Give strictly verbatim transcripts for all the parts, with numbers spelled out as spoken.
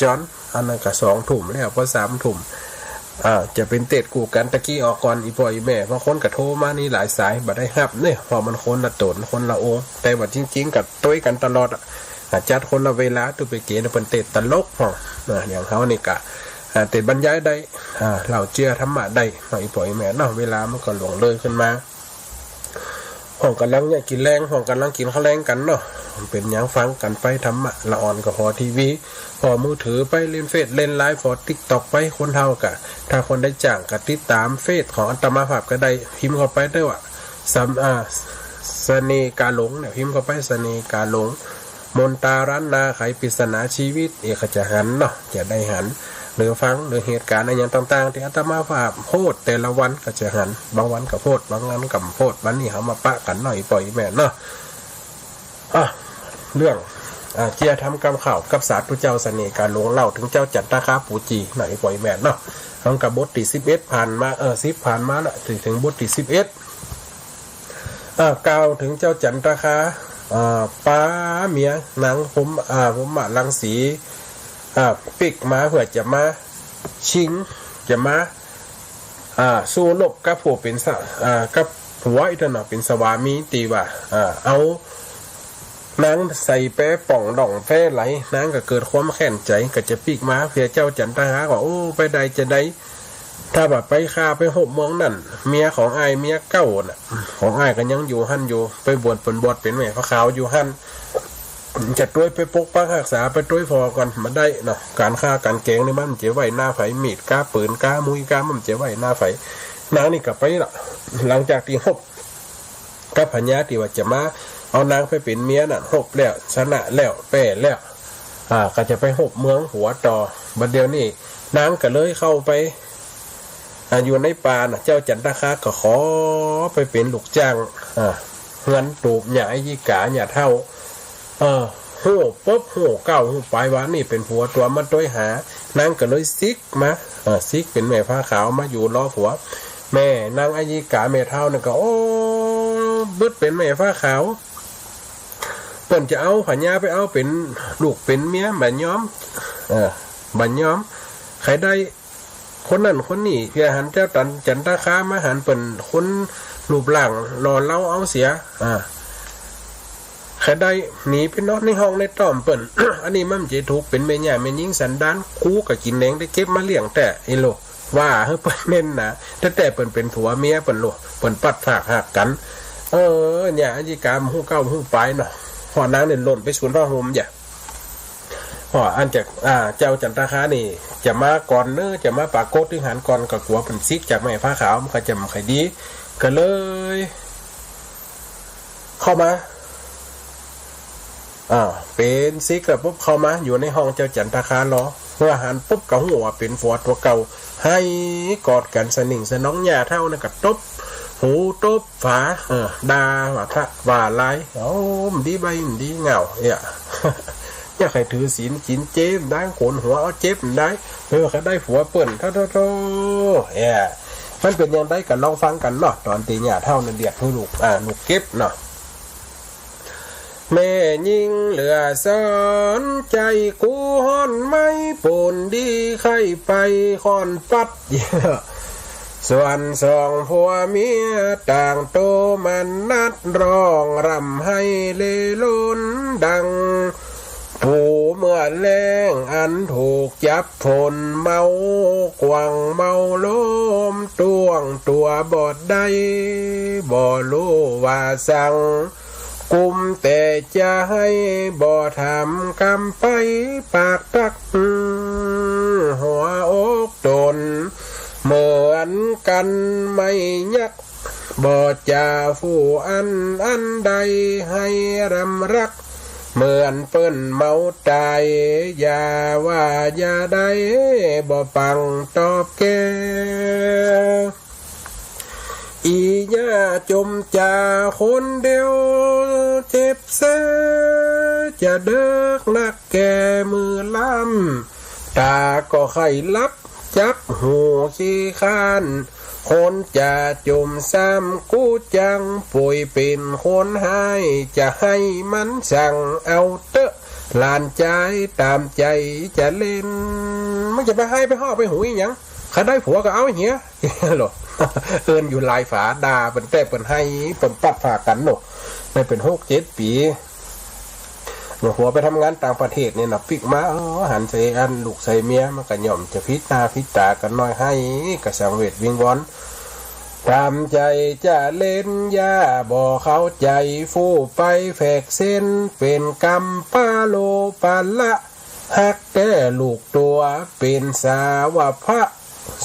จ๋อน อันนั้นก็สองทุ่มแล้ว พอสามทุ่ม อ่า จะเป๋นเตสน์กู้กั๋น ตะกี้ออกก่อน อี่ป้ออี่แม่ บางคนก็โทรมานี่หลายสาย บ่ได้ฮับเน่อ เพราะมันคนละต๋น คนละองค์ แต่ว่าจริงๆ ก็ตวยกั๋นตลอดอะ อ่า จัดคนละเวลา ตุ๊ไปเก๋นเปิ้นเตสน์ตลกพ่อง อ่า อย่างเฮานี่ก็ อ่า เตสน์บรรยายได้ อ่า เล่าเจื้อธรรมะได้เนาะ อี่ป้ออี่แม่เนาะ เวลามันก็ล่วงเลยขึ้นมา ห้องก๋ำลังเยียะกิ๋นแลง ห้องก๋ำลังกิ๋นข้าวแลงกั๋นเนาะ เป๋นหยังฟังกั๋นไปธรรมะละอ่อน ก็ผ่อทีวี ผ่อมือถือไป เล่นเฟซ เล่นไลน์ ผ่อติ๊กต็อกไป คนเฮาก็ ถ้าคนใดจ้างก็ติดต๋ามเฟซของอาตมาภาพก็ได้ พิมพ์เข้าไปได้ว่า สำ- อ่า เสน่ห์กาหลงเนี่ย พิมพ์เข้าไป เสน่ห์กาหลง มนตราล้านนา ไขปริศนาชีวิต เออ ก็จะหันเนาะ จะได้หัน หรือฟัง หรือเหตุก๋ารณ์อะหยังต่างๆ ตี้อาตมาภาพโพสต์แต่ละวันก็จะหัน บางวันก็โพสต์ บางวันก็บ่โพสต์ วันนี้เฮามาปะกั๋นเนาะ อี่ป้ออี่แม่เนาะ อ่ะ เรื่อง อ่า เจื้อธรรมกำข่าวกับสาธุเจ้าเสน่ห์กาหลง เล่าเถิงเจ้าจันตคาปู่จี๋เนาะ อี่ป้ออี่แม่เนาะ เฮาก็บทตี้สิบเอ็ดผ่านมา เออ สิบผ่านมาละ เถิงบทตี้สิบเอ็ด อ่า กล่าวเถิงเจ้าจันตคา อ่า ปาเมียนางพรหม- อ่า พรหมรังสี อ่า ปิ๊กมาเปื้อจะมาชิง จะมา อ่า สู้รบกับผู้เป๋นสะ- อ่า กับผัวอี้ตันเนาะ เป๋นสวามี ตี้ว่า อ่า เอานางใส่แปป่องด่องแปไหล นางก็เกิดความแค้นใจ๋ ก็จะปิ๊กมาเปื้อ เจ้าจันตคาก็ โอ้ ไปได้จะได้ ถ้าว่าไปฆ่าไปฮบเมืองนั้น เมียของอ้าย เมียเก่าน่ะ ของอ้ายก็ยังอยู่หั้นอยู่ ไปบวช เปิ้นบวชเป๋นแม่ผ้าขาวอยู่หั้น จะตวยไปปกปักฮักษา ไปตวยผ่อก่อน บ่ได้เนาะ ก๋านฆ่าก๋านแกล้งนี่มันจะไว้หน้าใผ มีดกา ปืนกา มุยกา มันจะไว้หน้าใผ นางนี่ก็ไปละ หลังจากตี้ฮบ กับพญาตี้ว่าจะมาเอานางไปเป๋นเมียนั้น ฮบแล้ว ชนะแล้ว แป๊แล้ว อ่า ก็จะไปฮบเมืองหัวต่อ บัดเดี๋ยวนี้นางก็เลยเข้าไป อ่า อยู่ในป่าน่ะ เจ้าจันตคาก็ขอไปเป๋นลูกจ้าง อ่า เฮือนตูบย่าอายิกา ย่าเฒ่า เออ ฮู้ปุ๊บ ฮู้ก้าว ฮู้ปายว่านี่เป๋นผัวตั๋ว มาตวยหา นางก็เลยสิกมา เออ สิกเป๋นแม่ผ้าขาวมาอยู่รอผัว แม่นางอายิกา แม่เฒ่านั่นก็ โอ้ บึดเป๋นแม่ผ้าขาว เปิ้นจะเอาพญาไปเอาเป๋นลูกเป๋นเมีย บ่ยอม เออ บ่ยอม ใค่ได้ คนนั้นคนนี้ เปื้อหันเจ้าจัน- จันตคามาหันเปิ้นคนรูปร่างหล่อเหลาเอาเสีย อ่า ใค่ได้หนีไปนอนในห้องในต้อมเปิ้น อันนี้มันจะถูก เป๋นแม่ย่าแม่ญิงสันดาน ครูก็กิ๋นแหนงได้เก็บมาเลี้ยงแต๊ ไอ้โลก ว่าหื้อเปิ้นเน้นหนา แต่ แต่เปิ้นเป๋นผัวเมียเปิ้นโลก เปิ้นปัดฝากฮักกั๋น เออ เนี่ย อายิกาฮู้ก้าวฮู้ปายเนาะ เพราะนางเนี่ยหล่นไปสูนผ้าห่มอย่า เพราะอันจะ อ่า เจ้าจันตคานี่จะมาก่อนเนอะ จะมาปรากฏตึงหันก่อน ก็กั๋วเปิ้นสิกจากแม่ผ้าขาว มันก็จะบ่ค่อยดี ก็เลย เข้ามา อ่า เป๋นสิกแล้วปุ๊บเข้ามาอยู่ในห้องเจ้าจันตคารอ เมื่อหันปุ๊บก็ฮู้ว่าเป๋นผัวตั๋วเก่า ไห้กอดกั๋นสนิงสนอง ย่าเฒ่านั่นก็ตบหูตบ ฝา เออ ด่าว่าพระว่าลาย เอ้า บ่ดีใบ้ บ่ดีเหง้า เอ้ย อย่าใค่ถือศีลกิ๋นเจบ่ได้ โกนหัวเอาเจ็บบ่ได้ เออ ใค่ได้ผัวเปิ้น โธ่ โธ่ โธ่ เอ้ย มันเป๋นอย่างใดก็ลองฟังกั๋นเนาะ ต๋อนตี้ย่าเฒ่านั้นเดียดหื้อลูก อ่า ลูกเก็บเนาะ แม่ญิงเหลือสอน ใจ๋กู้ฮ้อนไหม้ ปูนดีใค่ไปค่อนปัด ส่วนสองผัวเมียต่างโตมันนัด ร้องร่ำไห้เล่ล้นดัง ปูเมื่อแล้งอันถูกจับฝน เมากว่างเมาลม ต้วงตั๋วบ่ได้ บ่ฮู้ว่าสัง กุมแต่จะไห้ บ่ถามกำไปปากตัก หัวอกต๋นเหมือนกั๋นไม่ยัก บ่จาฟู่อั้นอันใด ไห้รำรัก เหมือนเปิ้นเมาต๋าย อย่าว่าอย่าได้ บ่ปังตอบแก่ อี่ย่าจมจ๋าคนเดียว เจ็บแสจะเดิกนักแก่มือล้ำ ต๋าก็ใค่หลับ จับหูขี้คร้าน คนจะจมซ้ำ กู้จังป่วยเป๋นคนฮ้าย จะไห้มันสั่งเอาเต๊อะ หลานจายต๋ามใจ๋จะเล่น มึงจะไปไห้ไปฮ้อไปหุยหยัง ใค่ได้ผัวก็เอาเหีย โหล่ะ เอิ้นอยู่หลายฝา ด่าเปิ้นแต๊เปิ้นไห้ เปิ้นปัดฝากกั๋นเนาะ ได้เป๋นหกเจ็ดปี๋ เมื่อผัวไปทำงานต่างประเทศเนี่ยนะ ปิ๊กมา เออ หันใส่อันลูกใส่เมีย มันก็ย่อมจะผิดหน้าผิดต๋ากั๋นหน้อย ไห้กระสังเวชวิงวอน ต๋ามใจ๋จะเล่น อย่าบ่เข้าใจ๋ ฟู่ไปแฝกเส้น เป๋นกรรมปะโลปะละ ฮักแต๊ลูกตั๋ว เป๋นสาวะพะ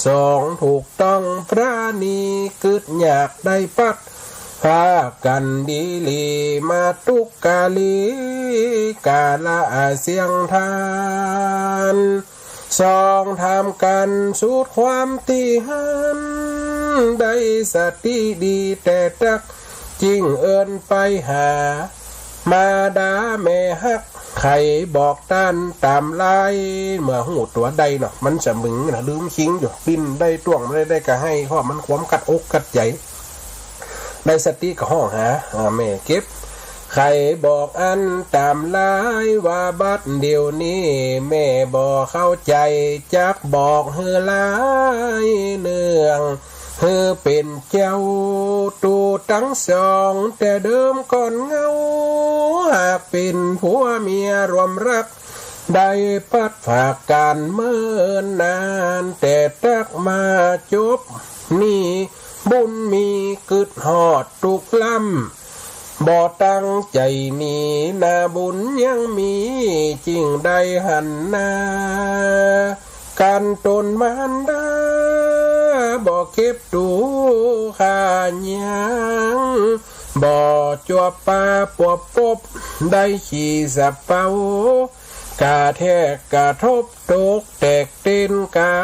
สองถูกต้องประณี กึ๊ดอยากได้ปัด พากั๋นดีหลี มาตุกกะลี กาละเสี้ยงทาน สองถามกั๋นสุดความตี้หั้น ได้สติดีแต๊ตั๊ก จึงเอิ้นไปหา มาดาแม่ฮัก ใค่บอกต้านต๋ามลาย เมื่อฮู้ตั๋วได้เนาะ มันสะมึงนะ ลืมคิงอยู่ ปิ้นได้ต้วงได้ ได้ก็ไห้ เพราะมันความกัดอกกัดใจ๋ ได้สติก็ฮ้องหา อ่า แม่เก็บ ใค่บอกอันต๋ามลาย ว่าบัดเดี๋ยวนี้ แม่บ่เข้าใจ๋ จักบอกหื้อหลายเรื่อง หื้อเป๋นเจ้า ตูตังสอง แต่เดิมก่อนเงา หากเป๋นผัวเมียร่วมฮัก ได้ปัดฝากกั๋นเมินนาน แต่ตั๊กมาจบนี้ บุญมีกึ๊ดฮอดตุ๊กล้ำ บ่ตั้งใจ๋หนี นาบุญยังมี จึงได้หันหน้า กั๋นต๋นมารดา บ่เก็บตั๋วข้ายัง บ่จวบปาปวบปบ ได้ขี่สะเปา กระแทกกระทบตกแตกเต้นก๋า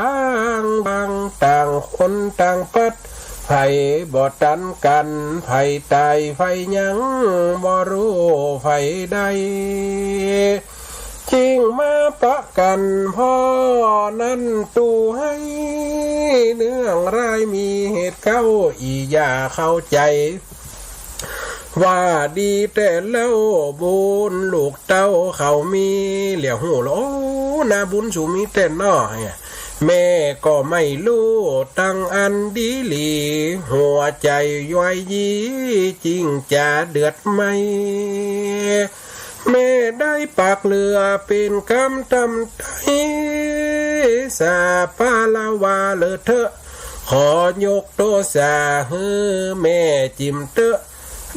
ง บางต่างคนต่างปัด ใผบ่ตันกั๋น ใผต๋ายใผยัง บ่ฮู้ใผได้ จึงมาปะกั๋น เพราะนั้นตูไห้ เรื่องร้ายมีเหตุเก๊า อี่อย่าเข้าใจ๋ ว่าดีแต๊เล่า บุญลูกเต้าเขามี เหลียวฮู้ละ โอ้ นาบุญสูมีแต๊เนาะ แม่ก็ไม่ฮู้ ตังอันดีหลี หัวใจ๋ย้อยยี จึงจะเดือดไหม้ แม่ได้ปากเหลือเป๋นกำตำไต้ สาปาละวาเลอะเทอะ ขอยกโตษาหื้อแม่จิ๋มเต๊อะ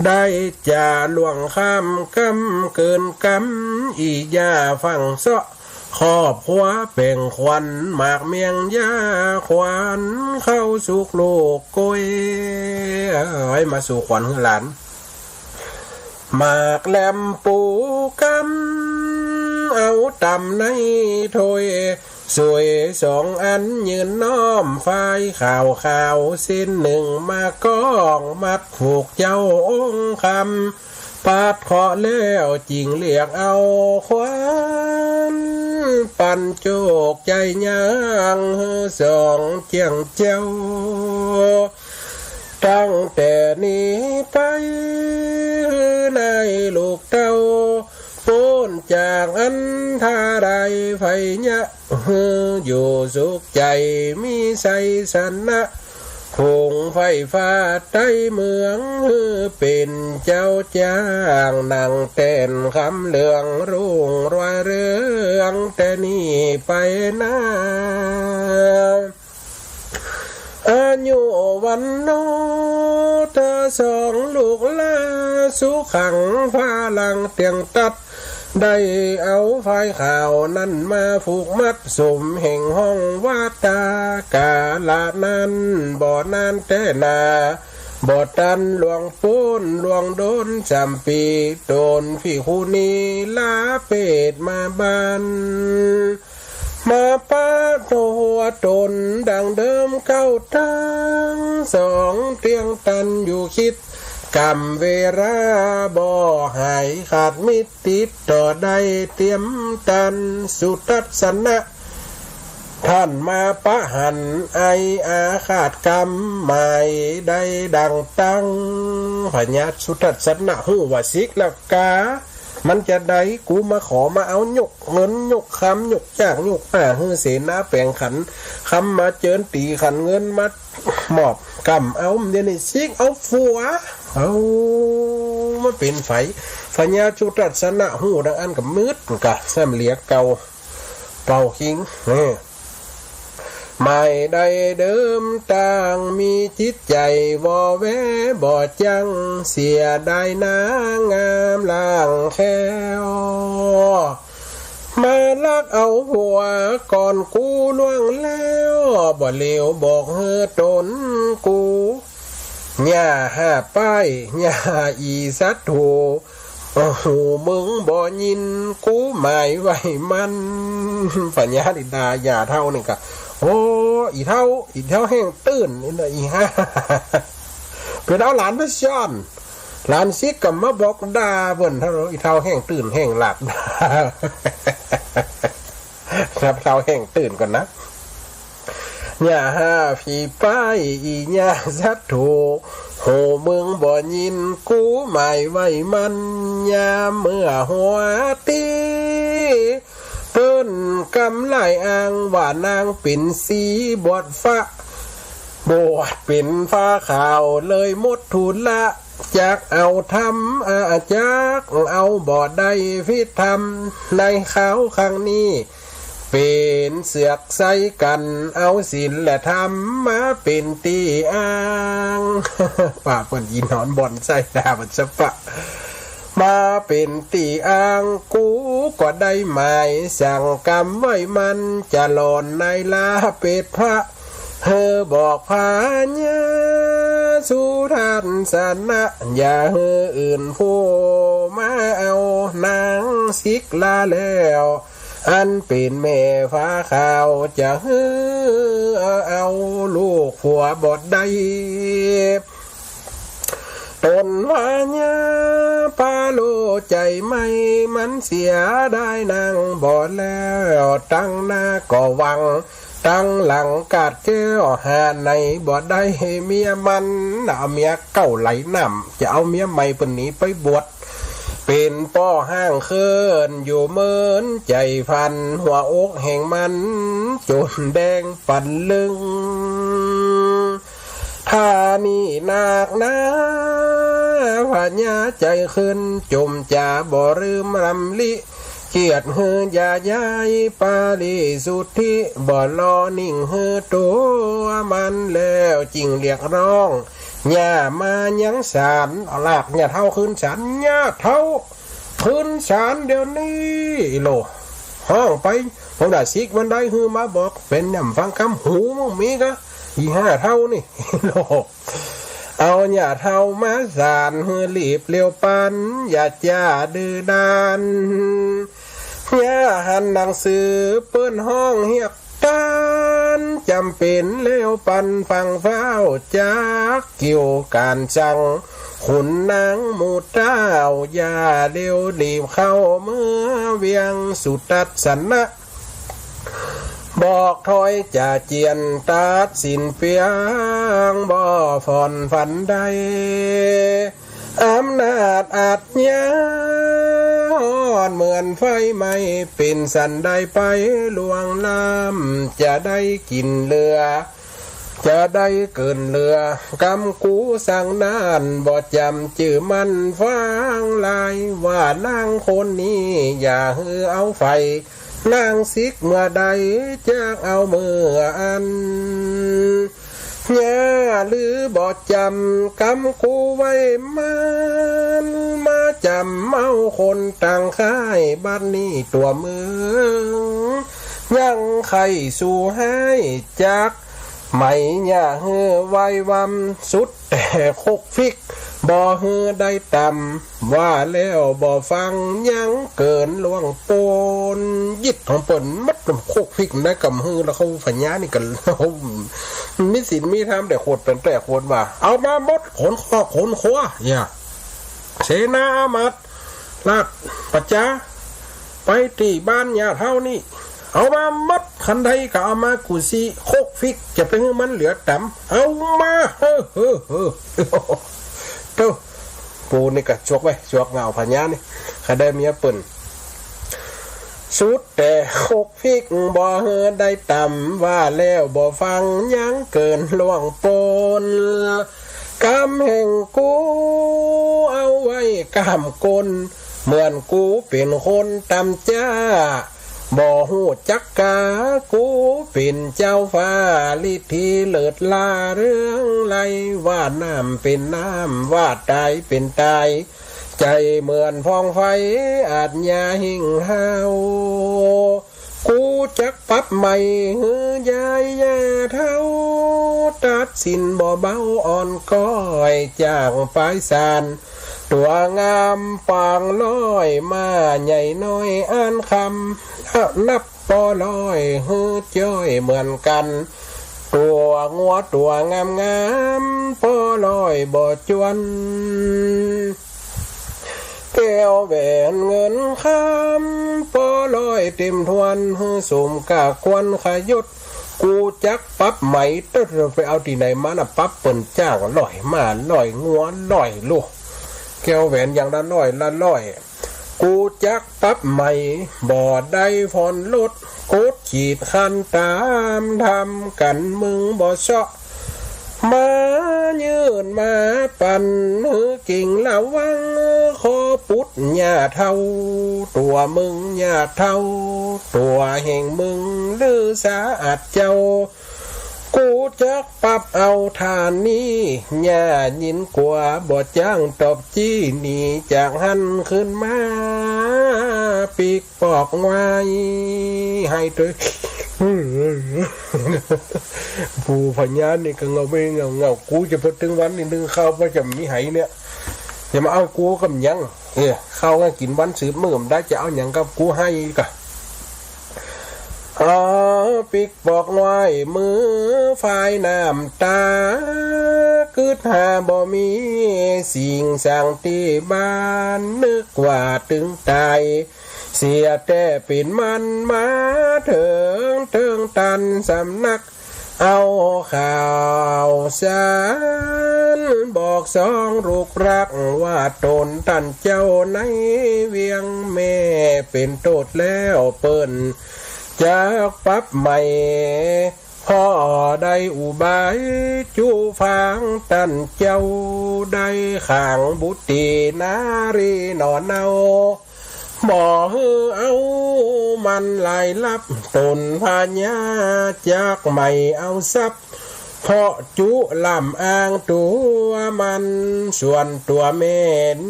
ได้จะล่วงข้ามกำเกินกำ อี่อย่าฟั่งเซาะ ครอบครัวแป๋งขวัญ หมากเมี่ยงยาขวัญ เข้าสุขลูกโกย เอ้ย มาสู่ขวัญหื้อหลาน หมากแหลมปูกำ เอาตำในถ้วย สวยสองอันยื่นน้อม ฝ้ายขาวขาวเส้นนึ่ง มาก้องมัดผูกเจ้าองค์คำ ปัดเคราะห์แล้วจึงเรียกเอาขวัญ ปันโจกใจ๋ยังหื้อสองเจียงเจ้า ตั้งแต่นี้ไป หื้อในลูกเต้า ป๊นจากอันตรายภัยเยียะ หื้ออยู่สุขใจ๋มีชัยชนะ หุงไฟฟ้าใต้เมือง หื้อเป๋นเจ้าจ้าง นั่งแต้นคำเหลือง รุ่งรวยเรืองแต่นี้ไปหน้า อายุวัณโณ เธอสองลูกหล้า สุขัง พลัง เตียงตัด ได้เอาฝ้ายขาวนั้นมาผูกมัด สมแห่งห้องวาตา กาละนั้นบ่นานแต๊นา บ่ตันล่วงป๊นล่วงดนสามปี๋ ต๋นภิกขุณีลาเพศมาบ้าน มาปะตัวต๋นดังเดิมเก๊าตังสอง เตียงตันอยู่คิด กำเวลาบ่หายขาดมิตร ติดต่อได้เตียมตัน สุทัศนะ ต้านมาปะหัน ไออาฆาตกรรม หมายได้ดังตั้ง พญาสุทัศนะฮู้ว่าสิกแล้วกา มันจาใด กูมาขอมาเอา ยกเงินยกคำ ยกจ๊ากยกป้า หื้อเสนาแป๋งขันคำมาเจิญตี๋ ขันเงินมามอบ กำเอา เดี๋ยวนี้ซิกเอาฟัว เอา มันเป๋นใผ พญาสุทัศนะ ฮู้ดังอั้นก็มืดกะ ซ้ำเหลียเก่า เป่าคิง เออ บ่ได้เดิมตั้ง มีจิตใจ๋วอแวบ่จัง เสียดายนางงามล่างแคล้ว มาลักเอาผัวก่อนกูล่วงแล้ว บ่เหลียวบอกหื้อต๋นกู อย่าห้าป้าย อย่าอีศัตรู โอ้โห มึงบ่ยิน กูหมายไว้มัน พญาธิดาหญ้าเฒ่านี่กะ โอ้ อี่เฒ่า อี่เฒ่าแฮ่งตื่นนี่นะ อี่ห่า เปิ้นเอาหลานไปซ่อน หลานซิกก็มาบอกด่าเปิ้น เฒ่า อี่เฒ่าแฮ่งตื่นแฮ่งหลับ ครับ เฒ่าแฮ่งตื่นก่อนนะ อย่าห้าผีป้าย อี่อย่าศัตรู โห มึงบ่ยิน กูหมายไว้มัน ยามเมื่อหัวตี้ เปิ้นกำลายอ้างว่านางเป๋นสีบวชฟ้า บวชเป๋นผ้าขาวเลยหมดธุระ จักเอาธรรมอาจักเอาบ่ได้ผิดธรรม ในคราวครั้งนี้ เป๋นเสือกใส่กั๋น เอาศีลและธรรมมาเป๋นตี้อ้าง ป้าเปิ้นอีหนอนบ่อนไส้ด่ามันสะปะ มาเป๋นตี้อ้าง กูก็ได้หมายสั่งกำไว้มัน จะหลอนในลาเปตพระ หื้อบอกพญาสุทัศนะ อย่าหื้ออื่นผู้มาเอานางสิกลาแล้ว อันเป๋นแม่ผ้าขาว จะหื้อเอาลูกผัวบ่ได้ ต๋นว่าเยียะปาโลใจ๋ไหม มันเสียดายนางบ่แล้ว ตังหน้าก็หวัง ตังหลังกาดแก้ว หาไหนบ่ได้เมียมัน เอาเมียเก่าไหลน้ำ จะเอาเมียใหม่เปิ้นหนีไปบวช เป๋นป้อห้างเคิ้นอยู่เมินใจ๋พัน หัวอกแห่งมันจนแดงปันลึง ถ้านี่นักหนา พญาใจ๋ขึ้น จมจ๋าบ่ลืมรำลิ เกียรติหื้ออย่าย้ายปาริสุทธิ บ่รอนิ่งหื้อตั๋วมันแล้ว จึงเรียกร้อง อย่ามายังศาล เอาลากหญ้าเฒ่าขึ้นศาล หญ้าเฒ่า ขึ้นศาลเดี๋ยวนี้ อีโล ฮ้องไป พวกดาสิกมันได้หื้อมาบอก เป๋นหย่ำฟังกำ หูมึงมีกะ อีห้าเฒ่านี่ อีโล เอาหญ้าเฒ่ามาศาล หื้อรีบเร็วปัน อย่าจ้าดื้อด้าน หญ้าหันหนังสือ เปิ้นฮ้องเฮียก ต้านจ๋ำเป๋นแล้วปันฟังฟ้าว จักเกี่ยวก๋านสั่ง ขุนนางหมู่เต้า อย่าเร็วรีบเข้าเมืองเวียงสุทัศนะ บอกถ้อยจ๋าเจียน ตัดสินเปียง บ่ผ่อนผันใด อำนาจอาชญาฮ้อนเหมือนไฟไหม้ เป๋นสันใดไปล่วงล้ำ จะได้กิ๋นเหลือ จะได้เกินเหลือ กำกูสั่งนั้น บ่จ๋ำจื้อมันฟังลาย ว่านางคนนี้ อย่าหื้อเอาใผ นางสิกเมื่อใด จักเอาเมื่ออั้น หญ้าลือบ่จ๋ำ กำกูไว้มัน มาจ๋ำเอาคนต่างค่าย บัดนี้ตั๋วมึง ยังใค่สู้ฮ้ายจัก ไหม อย่าหื้อไหว้วำ สุดแต่คกฟิก บ่หื้อได้ตำ ว่าแล้วบ่ฟัง ยังเกินล่วงโป๊น ยิดของเปิ้นหมด คกฟิกได้กำหื้อ แล้วเขาพญานี่กั๋น มีศีลมีธรรม แต่โคตรเป๋นแต่โคตรว่า เอามาหมด ขนคอกขนครัว เนี่ย เสนาอามาตย์ ราชประจา ไปตี้บ้านหญ้าเฒ่านี่ เอามาหมด คันใดก็เอามากู้ซี้ คกฟิก จะไปหื้อมันเหลือต๋ำ เอามา เฮ้อ เฮ้อ เฮ้อ โธ่ ปูนี่ก็จวกไว้ จวกเหงาพญานี่ ข้าได้เมียเปิ้น สุดแต่หกพิกบ่หื้อได้ตำ ว่าแล้วบ่ฟังยังเกิ่นล่วงป๊น กำแห่งกูเอาไว้ก้ามก้น เหมือนกูเป๋นคนต่ำจ๊า บ่ฮู้จักกา กูเป๋นเจ้าฟ้า ฤทธีเลิศล้าเรืองไร้ ว่าน้ำเป๋นน้ำ ว่าตายเป๋นตาย ใจ๋เหมือนฟองไฟ อาชญาหิ้งห้าว กูจักปรับใหม่หื้อยายย่าเฒ่า ตัดสินบ่เบาอ่อนก้อย จ้างปายสาร ตั๋วงามปางร้อย มาใหญ่น้อยอันคำ นับปอร้อยหื้อจ้อยเหมือนกั๋น ตั๋วงัวตั๋วงามๆ ปอร้อยบ่จวน แก้วแหวนเงินคำ ปอร้อยเต๋มถ้วน หื้อสมก้าควรขยศ กูจักปรับใหม่ เต๊อะ ไปเอาตี้ไหนมาน่ะ ปรับเปิ้นจ้างร้อย ม้าร้อย งัวร้อย ลูก แก้วแหวนอย่างละร้อย ละร้อย กูจักปรับใหม่ บ่ได้ผ่อนลด กดขีดคันต๋าม ทำกั๋นมึงบ่เซาะ มายื่นมาปันหื้อกิ่งละวัง ขอปุตรย่าเฒ่า ตั๋วมึงย่าเฒ่า ตั๋วแห่งมึงลือสะอาดเจ้า กูจักปรับเอาฐานนี้ ย่ายินกั๋วบ่จ้างตอบจี้ หนีจากหั้นขึ้นมา ปิ๊กปอกไว้ ไห้ตวย ผู้พญานี่ก็เงาไม่เงาเงา กูจะพอตึงวันนี้นึ่งข้าวว่าจะมีไห้เนี่ย อย่ามาเอากูกำยัง เออ ข้าวก็กิ๋นวันสืบมื้อบ่ได้ จะเอาหยังกับกูไห้กะ เอาปิ๊กปอกไว้มือฝ่ายน้ำต๋า กึ๊ดหาบ่มีสิ่งสังตี้บ้าน นึกว่าตึงต๋าย เสียแต่เป๋นมันมาเถิง เถิงต้านสำนัก เอาข่าวสารบอกสองลูกรัก ว่าต๋นต้านเจ้าในเวียง แม่เป๋นโตษแล้วเปิ้นจักปรับใหม่ เพราะได้อุบายจุฟัง ต้านเจ้าได้ขังบุตรีนารีหนอเนา บ่หื้อเอามันหลายลับ ต๋นพญาจักไม่เอาทรัพย์ เพราะจุลำอ้างตั๋วมัน ส่วนตั๋วแม่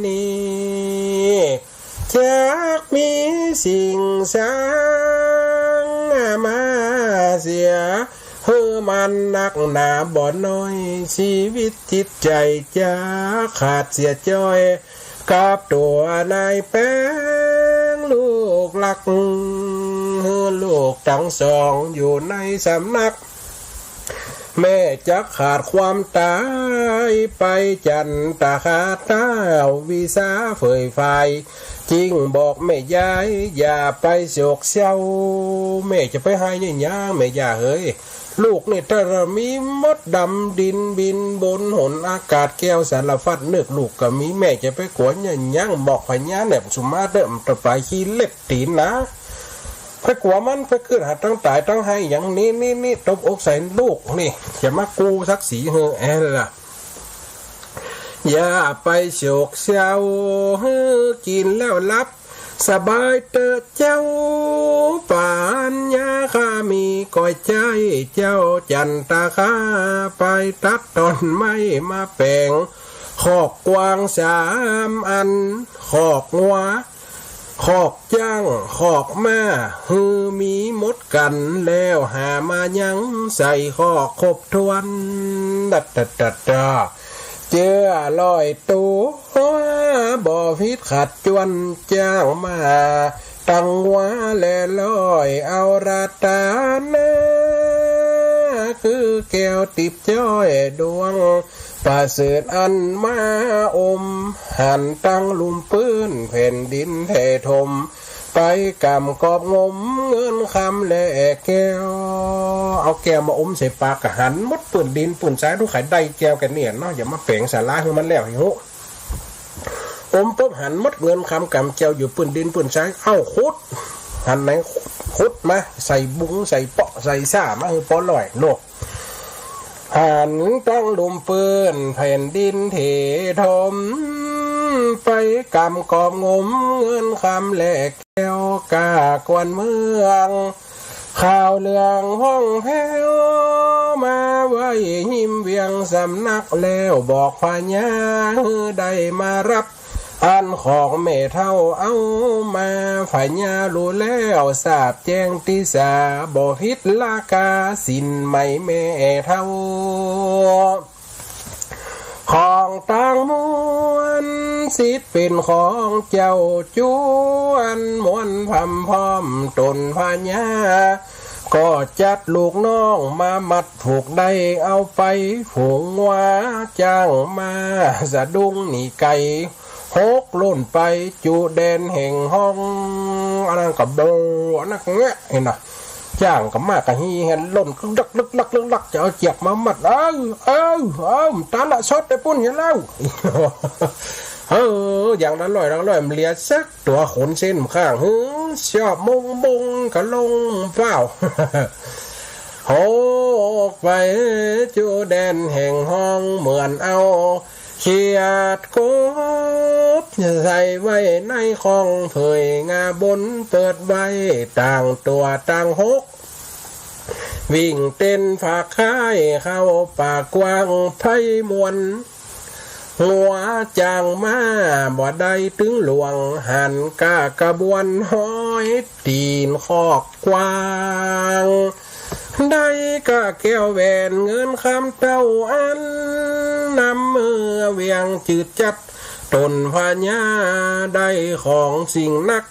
นี้ จักมีสิ่งสังมาเสีย หื้อมันนักหนาบ่น้อย ชีวิตจิตใจ๋จักขาดเสียจ้อย กับตั๋วนายแปงลูกรัก หื้อลูกตังสองอยู่ในสำนัก แม่จักขาดความต๋ายไป จันตะคาต้าววิสาเฝยฝาย จึงบอกแม่ยายอย่าไปโศกเศร้า แม่จะไปไห้เนี่ยหยัง แม่ย่าเหย ลูกนี่ถ้ามีมดดำดินบินบนหนอากาศแก้วสารพัดนึก ลูกก็มี แม่จะไปกั๋วเนี่ยหยัง บอกพญาเนี่ยสุมาเต๊อะ มันจะไปขี้เล็บตี๋นนะ ไปกั๋วมัน ไปกึ๊ดหาตังต๋ายตังไห้หยัง นี่นี่นี่ ตบอกใส่ลูกนี่ จะมากู้ศักดิ์ศรีหื้อแอล่ะ อย่าไปโศกเศร้า หื้อกิ๋นแล้วหลับสบายเต๊อะเจ้า ปัญญาข้ามีก้อยใจ๊ เจ้าจันตะคาไปตัดต้นไม้มาแป๋ง คอกกวางสามอัน คอกงัว คอกจ๊าง คอกม้า หื้อมีหมดกั๋น แล้วหามายังใส่คอกครบถ้วน ดัดดัดดัดดา เจื้อร้อยตั๋ว บ่ผิดขัดจวน จ๊างม้า ตังงัวและร้อย เอารัตนา คือแก้วติ๊บจ้อยดวง ประเสริฐอันมาอม หันตังลุ่มปื้นแผ่นดินแผ่ถม ไปกำกอบงมเงินคำและแก้ว เอาแก้วมาอมใส่ปาก ก็หันหมดปื้นดินปื้นทราย ดูใผได้แก้วแก่เนี่ยเนาะ อย่ามาแป๋งสาราหื้อมันแล้ว หิว อมปุ๊บหันหมดเงินคำก๋ำแก้วอยู่ปื้นดินปื้นทราย เอ้า ขุด หันไหนขุดมา ใส่บุง ใส่เปาะ ใส่ซ้ามาหื้อปอล่อย โลก หันตังลุ่มปื้นแผ่นดินเทถม ไปกำกอบงมเงินคำแลแก้ว ก้ากวนเมือง ข่าวเหลืองห้องแผ้ว มาไว้ฮิมเวียงสำนักแล้ว บอกพญาหื้อได้มารับ อันของแม่เฒ่าเอามา พญาฮู้แล้วทราบแจ้งติสา บ่ผิดราคาสินไหมแม่เฒ่า ของตางมวลสิทธิ์เป๋นของเจ้าจวน มวลพร่ำพร้อมต๋นพญา ก็จัดลูกน้องมามัดผูกได้ เอาไปผูกงัวจ้างมาสะดุ้งหนีไก๋ หกล่นไปจุแดนแห่งห้อง อันนั้นก็โบ อันนั้นก็แงะ หันน่ะ จ้างก็มากะฮี่หันล่น กึกดัก ลึกลัก ลึกลัก จะเอาเจียกมามัด เอ้า เอ้า เอ้า ตาละสดไปปุ้นหันแล้ว เออ อย่างละร้อย ละร้อย มันเหลือสักตั๋วขนเส้นข้าง หื้อ ชอบมงมงกะลงเฝ้า หกไปจุแดนแห่งห้อง เหมือนเอาเขียดกบ ใส่ไว้ในข้องเผยงาบน เปิดไว้ต่างตั๋วต่างหก วิ่งเต้นฝากค่ายเข้าป่ากว้าง ไพร่มวล งัวจ้างมาบ่ได้ตึงหลวง หันก้ากระบวนห้อยตี๋นคอกกว้าง ได้ก้าแก้วแหวนเงินคำเต้าอัน นำเมือเวียงจืดจัด ต๋นพญาได้ของสิ่งนัก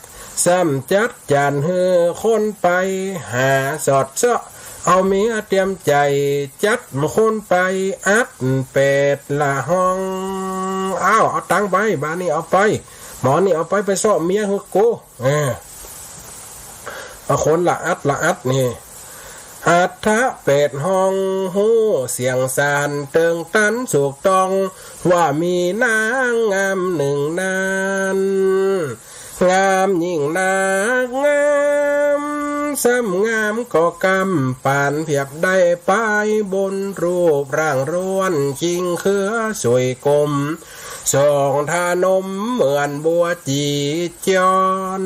ซ้ำจัดจานหื้อคนไปหาสอดเซาะ เอาเมียเตรียมใจ๋ จัดคนไปอัดแปดละห้อง อ้าว เอาตังค์ไป บาดนี้เอาไป หมอนี่เอาไป ไปเซาะเมียหื้อกู เออ เอาคนละอัดละอัดนี่ อัดทะแปดห้อง ฮู้เสียงสานเติงตันถูกต้อง ว่ามีนางงามหนึ่งนั้น งามยิ่งนักงาม ซ้ำงามก็กำปานเพียบได้ปายบน รูปร่างร่วนจริงเครือสวยกลม สองทานมเหมือนบัวจีจอน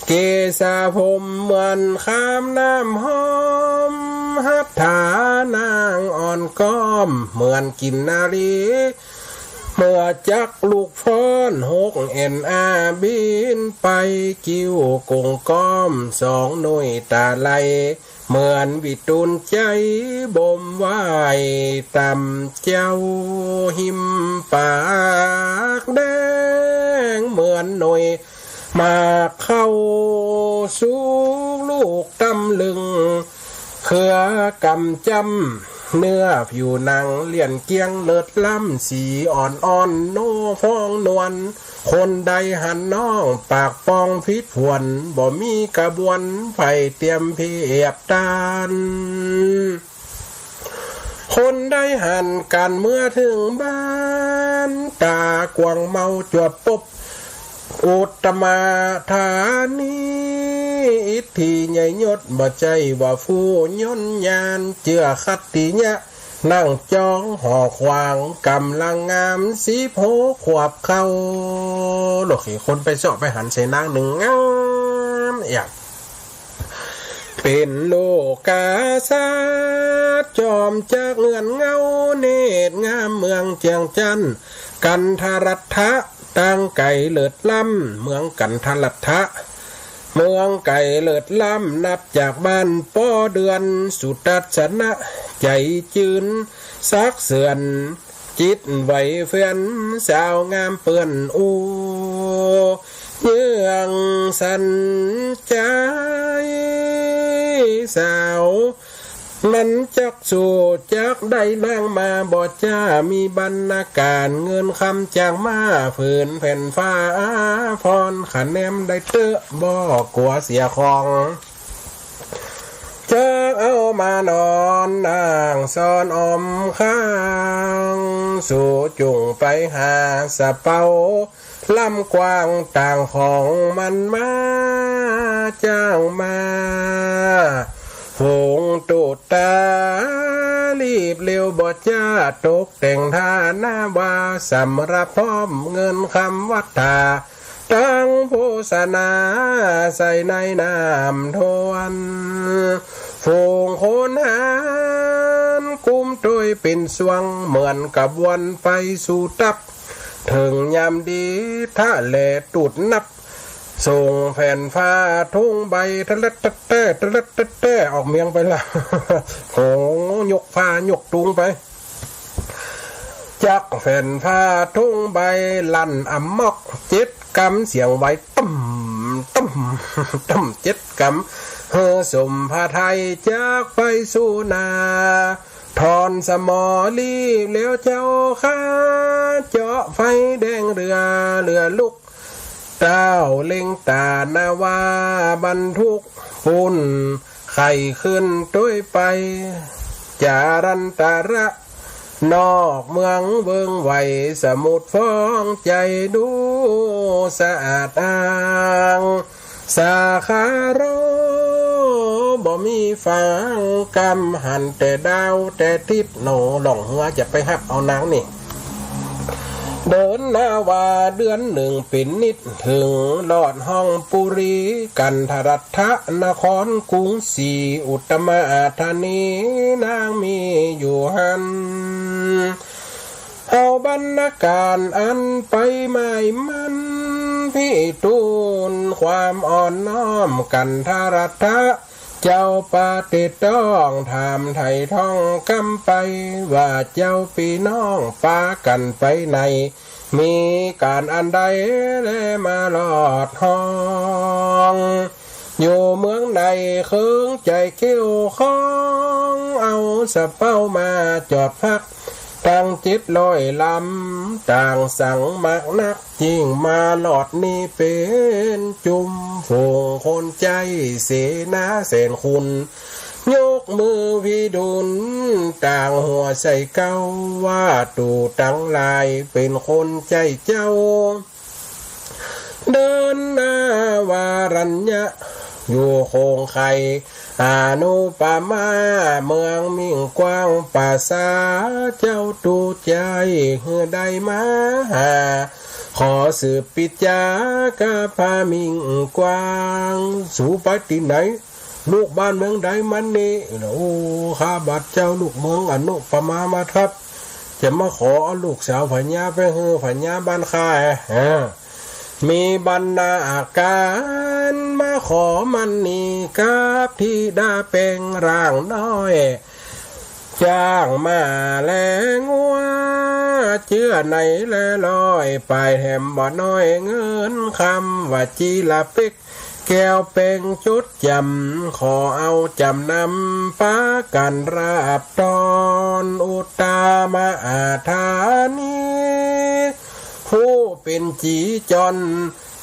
เกศาผมเหมือนคามน้ำหอม หัตถานางอ่อนก้อมเหมือนกินนารี เมื่อจักลูกฟ้อนหกเอ็นอาบินไป กิ้วกงก้อมสองหน่วยตาไหล เหมือนวิทูลใจ๋บ่มไหว้ต่ำเจ้า หิมปากแดงเหมือนหน่วยหมากเข้า สูงลูกตำลึง เครือกำจ้ำ เนื้อผิวหนังเลี่ยนเกี้ยงเลิศล้ำ สีอ่อนๆ โน่พองนวล คนใดหันน้องปากปองผิดผวน บ่มีกระบวนไผเตรียมเพียบต้าน คนใดหันกันเมื่อเถิงบ้าน ต๋ากว้างเมาจวบปบ อุตตมาธานี อิทธิใหญ่ยศ บ่ใจ้ว่าผู้ย่นยาน เจื้อขัตติยะ นั่งจองหอขวาง ก๋ำลังงามสิบหกขวบเข้า โลกเขคนไปเซาะไปหันใส่นางนึ่งงามเอี้ย เป๋นลูกกษัตริย์ จอมจักรเงือนเงา เนตรงามเมืองเจียงจันทน์ กันทรัตถะ ตางไก๋เลิศล้ำ เมืองกันทรัตถะ เมืองไก๋เลิศล้ำ นับจากบ้านป้อเดือน สุทัศนะ ใจ๋จื้น สักเสือน จิตไหวเฟื่อน สาวงามเปื้อนอู้ เยื่องสันใจ๋ สาวนั้นจักสู่จักได้นางมา บ่จ้ามีบรรณาการ เงินคำจากมาผืนแผ่นฟ้า ฟ้อนคะแนมได้เต๊อะ บ่กั๋วเสียของ จักเอา มานอนนั่งซ้อนอ้อมข้าง สูจุ่งไปหาสะเปา ลำกว้างต่างของมันมา จ้างมา ฝูงตุ๊ตา รีบเร็วบ่จ๊า ตกแต่งท่าหน้าว่า สำหรับพร้อมเงินคำวัตถา ตังโภชนาใส่ในน้ำถ้วน ฝูงคนหาญกุ้มตวยเป๋นส่วง เหมือนกระบวนไปสู่ตับ เถิงยามดีทะแลตุ๊ดนับ ส่งแผ่นฟ้าทุ่งใบ ตะเล็ดตะแต้ ตะเล็ดตะแต้ ออกเมียงไปละ โห ยกฟ้ายกตุงไป จักแผ่นฟ้าทุ่งใบลั่นอำมอก เจ็ดกำเสียงไหว ตึ้ม ตึ้ม ตึ้ม เจ็ดกำ หื้อสมพระทัย จักไปสู่นา ถอนสมอรีบแล้วเจ้าข้า เจาะไฟแดงเรือ เรือลุก เต้าเล็งตานาวาบรรทุก ปุ้นไข่ขึ้นตวยไป จารันตระ นอกเมืองเวิงไหว สมุทรฟ้องใจ๋ดูสะอาดอ้าง สาขาโร บ่มีฝางกำ หันแต่ดาวแต่ติ๊ด โหน่ ล่องเฮือจะไปฮับเอานางนี่ เดินนาวาเดือนนึ่งเป๋นนิด เถิงลอดห้องปุรี กันทรัตถนครกรุงศรี อุตตมาธานีนางมีอยู่หั้น เอาบรรณาการอันไปหมายมั่น พิทูลความอ่อนน้อม กันทรัตถะเจ้าปฏิต้อง ถามไถ่ถ้องกำไป ว่าเจ้าปี้น้องปากั๋นไปไหน มีก๋านอันใดแลมาลอดห้อง อยู่เมืองใดเคิงใจ๋เกี่ยวข้อง เอาสะเป๊ามาจอดพัก ตั้งเจ็ดร้อยลำ ต่างสังมากนัก ยิ่งมาลอดนี้เป๋นจุม ฝูงคนใจ๋เสนาแสนคุณ ยกมือพิทูลต่างหัวใส่เก๊า ว่าตูตังหลายเป๋นคนใจ๋เจ้า เดินนาวารัญญะ อยู่โขงไข่ อานุปมาเมืองมิ่งกว้าง ประสาเจ้าตูใจ๋ หื้อได้มาหา ขอสืบปิจจากับพระมิ่งกว้าง สูไปตี้ไหน ลูกบ้านเมืองใดมานี่ โอ้ ข้าบาดเจ้าลูกเมืองอนุปมามาทับ จะมาขอเอาลูกสาวผญาไปหื้อผญาบ้านข้า เออ มีบรรณาการมาขอมณีกับธิดาแป๋งร่างน้อย จ้างม้าและงัว เจื้อไหนแลร้อย ป้ายแถมบ่น้อย เงินคำว่าจีละเป๊ก แก้วแป๋งจดจ๋ำ ขอเอาจ๋ำนำ ปากั๋นราบต้อน อุตตมาธานี ผู้เป๋นจี๋จอน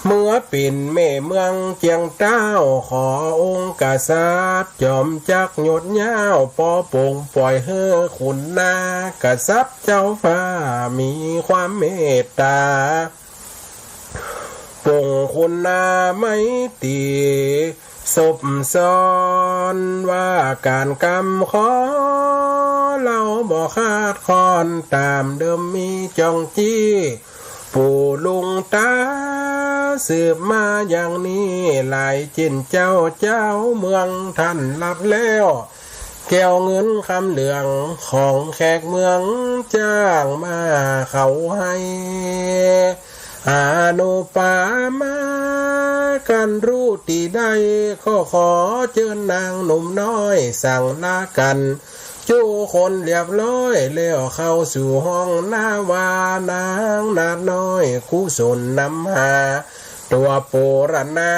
เมื่อเป๋นแม่เมืองเจียงเต้า ขอองค์กษัตริย์จอมจักรยศยาว ปอปงป่อยหื้อขุนนากษัตริย์เจ้าฟ้า มีความเมตต๋า ปงขุนนาไมตรี สบซ้อนว่าก๋านกำขอ เฮาบ่ขาดข้อน ต๋ามเดิมมีจองจี้ ปู่ลุงต๋าสืบมาอย่างนี้ หลายเจ้นเจ้า เจ้าเมืองท่านรับแล้ว แก้วเงินคำเหลืองของแขกเมืองจ้างมาเขาให้ อานุปมากั๋นรู้ตี้ใด ก็ขอเจิญนางหนุ่มน้อย สังลากั๋น จูคนเรียบร้อย แล้วเข้าสู่ห้องนาวา นางนาดน้อย กุศลนำหา ตั๋วปูรณา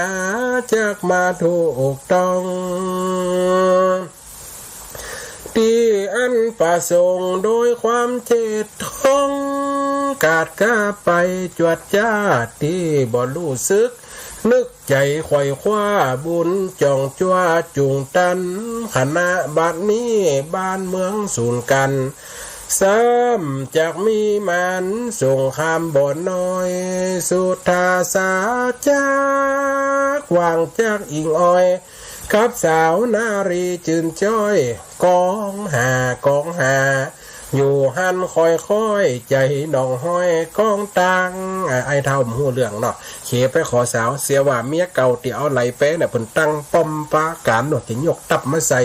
จักมาถูกต้อง ตี้อันประสงค์โดยความเจตจง กาดก้าไปจวดจ้า ตี้บ่ฮู้สึกนึก ใจ๋ไขว่คว้าบุญจ่องจั๊วจุ่งตัน ขณะบัดนี้บ้านเมืองสูญกั๋น ซ้ำจักมีมานสงครามบ่น้อย สุทธาสาจักวางจักอิงออย กับสาวนารีจื่นจ้อย กองหากองหา อยู่หั้นค่อยๆ ใจ๋หนองฮ้อยกองตัง อ่า ไอ้เฒ่าบ่ฮู้เรื่องเนาะ เขไปขอสาว เสียว่าเมียเก่าตี้เอาไหลไปน่ะ เปิ้นตั้งป้อมปราก๋านโน่น จะยกทัพมาใส่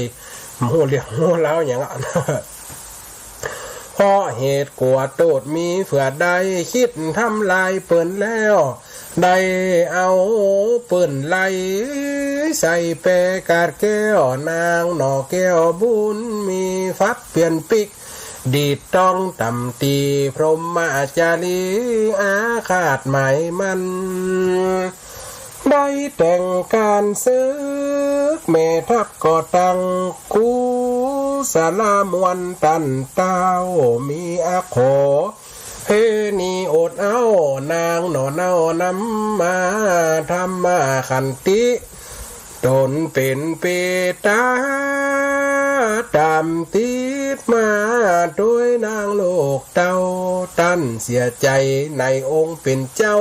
บ่ฮู้เรื่องฮู้ราวหยังอะ เพราะเหตุกั๋วโต้ษมีเผื่อได้ คิดทำลายเปิ้นแล้ว ได้เอาเปิ้นไล่ใส่แปกาดแก้ว นางหน่อแก้วบุญมี ฟัดเปลี่ยนปิ๊ก ดีดต้องตำตี๋ พรหมจารีอาฆาตหมายมั่น ได้แต่งก๋านศึก แม่ทัพก็ตั้ง กุศลมวลต้านเต้า มีอักขอ เพณีอดเอา นางหน่อเน่านำมา ธรรมขันติ ต๋นเป๋นปิตา ต๋ามติดมาตวยนางลูกเต้า ต้านเสียใจ๋ในองค์เป๋นเจ้า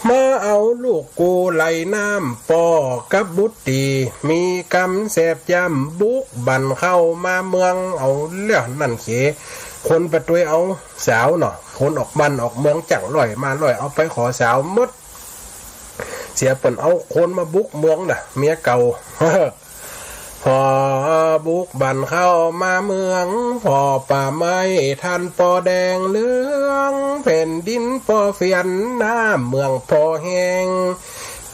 มาเอาลูกกูไหลน้ำ ป้อกับบุตรี มีกำแสบจ้ำ บุกบั่นเข้ามาเมือง เอาแล้วนั่นเข คนไปตวยเอาสาวเนาะ คนออกบ้านออกเมือง จ้างร้อยมาร้อย เอาไปขอสาวหมด เสียเปิ้นเอาคนมาบุกเมืองน่ะ เมียเก่า พอบุกบั่นเข้ามาเมือง ผ่อป่าไม้ทันปอแดงเหลือง แผ่นดินปอเฟียน น้ำเมืองปอแห้ง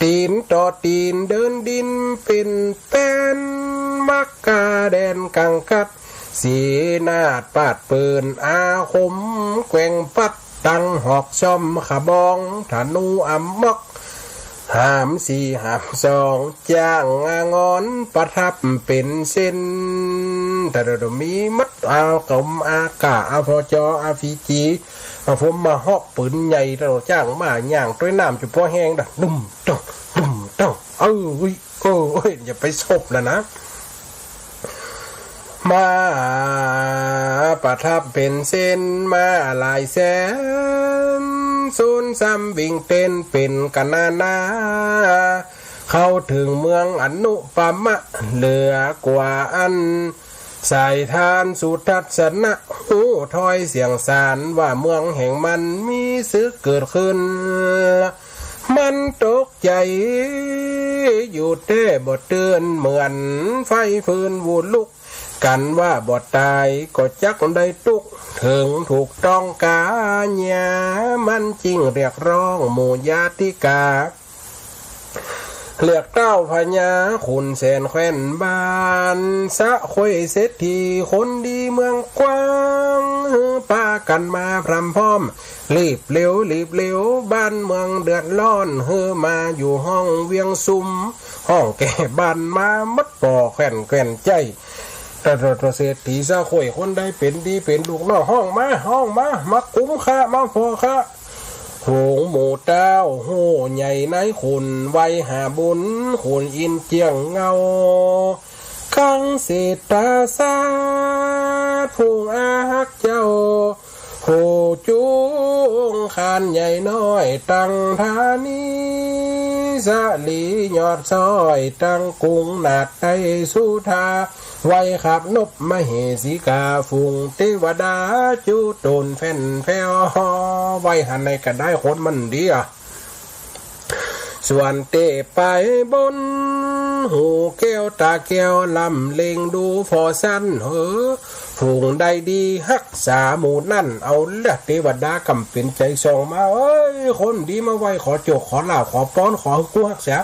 ตี๋นต่อตี๋นเดินดินเป๋นแป้น มักกาแดนกังกัด สีนาฏปาดเปิ้น อาคมแกว่งปัด ตั้งหอกซ่อมขะบอง ธนูอำมอก หามสี่หามสอง จ้างอางอนประทับเป๋นเส้น แต่เดี๋ยวมีหมด อากม อากาศ อพจ อาร์พีจี อาพรหมฮอก ปืนใหญ่ แต่เดี๋ยวจ้างมาย่างตวยน้ำจุดปอแห้งดะ ดุ้มต้อง ดุ้มต้อง เอ้ย เออ เอ้ย อย่าไปสบนะนะ มาประทับเป๋นเส้นมาหลายแสน สูนซ้ำวิ่งเต้นเป๋นกั๋นนานา เข้าเถิงเมืองอนุปมะ เหลือกว่าอั้น สายทานสุทัศนะ ฮู้ถ้อยเสียงสาร ว่าเมืองแห่งมันมีศึกเกิดขึ้น มันตกใจ๋อยู่แต๊บ่เตื้อน เหมือนไฟฟืนวุลุก กั๋นว่าบ่ต๋ายก็จักได้ตุ๊กข์ เถิงถูกต้องก๋า มันจึงเรียกร้องหมู่ญาติกา เรียกเต้าพญาขุนแสนแคว่นบ้าน สะโขยเศรษฐีคนดีเมืองกว้าง หื้อปากั๋นมาพร่ำพร้อม รีบเร็ว รีบเร็ว บ้านเมืองเดือดร้อน หื้อมาอยู่ห้องเวียงสุม ฮ้องแก่บ้านมาหมด ป้อแคว่นแคว่นใจ๊ แต่ แต่ แต่เศรษฐีสะโขยคนใดเป๋นดีเป๋นลูกน้อง ฮ้องมา ฮ้องมา มากุมข้า มาผ่อข้า ฝูงหมู่เต้าฮู้ใหญ่นายขุน ไวหาบุญขุนอินทร์เจียงเงา กังเศรษฐาศาสตร์ ฝูงอาฮักเจ้า ผู้จุงคานใหญ่น้อย ตังธานี สะหลียอดซ้อย ตังกรุงนาฏไตสุธา ไวขับนบมเหสีกา ฝูงเตวดา จุโตนแผ่นแผ้ว ไวหันในกะได้คนมันดีอะ ส่วนเตไปบน หูแก้วต๋าแก้ว ลำเล็งดูผ่อสัน เฮ้อ ฝูงใดดีฮักษาหมู่นั้น เอาละ เตวดาก่ำเป๋นใจ๋ส่องมา เอ้ย คนดีมาไหว้ ขอโจก ขอลาภ ขอปอน ขอหื้อกูฮักษา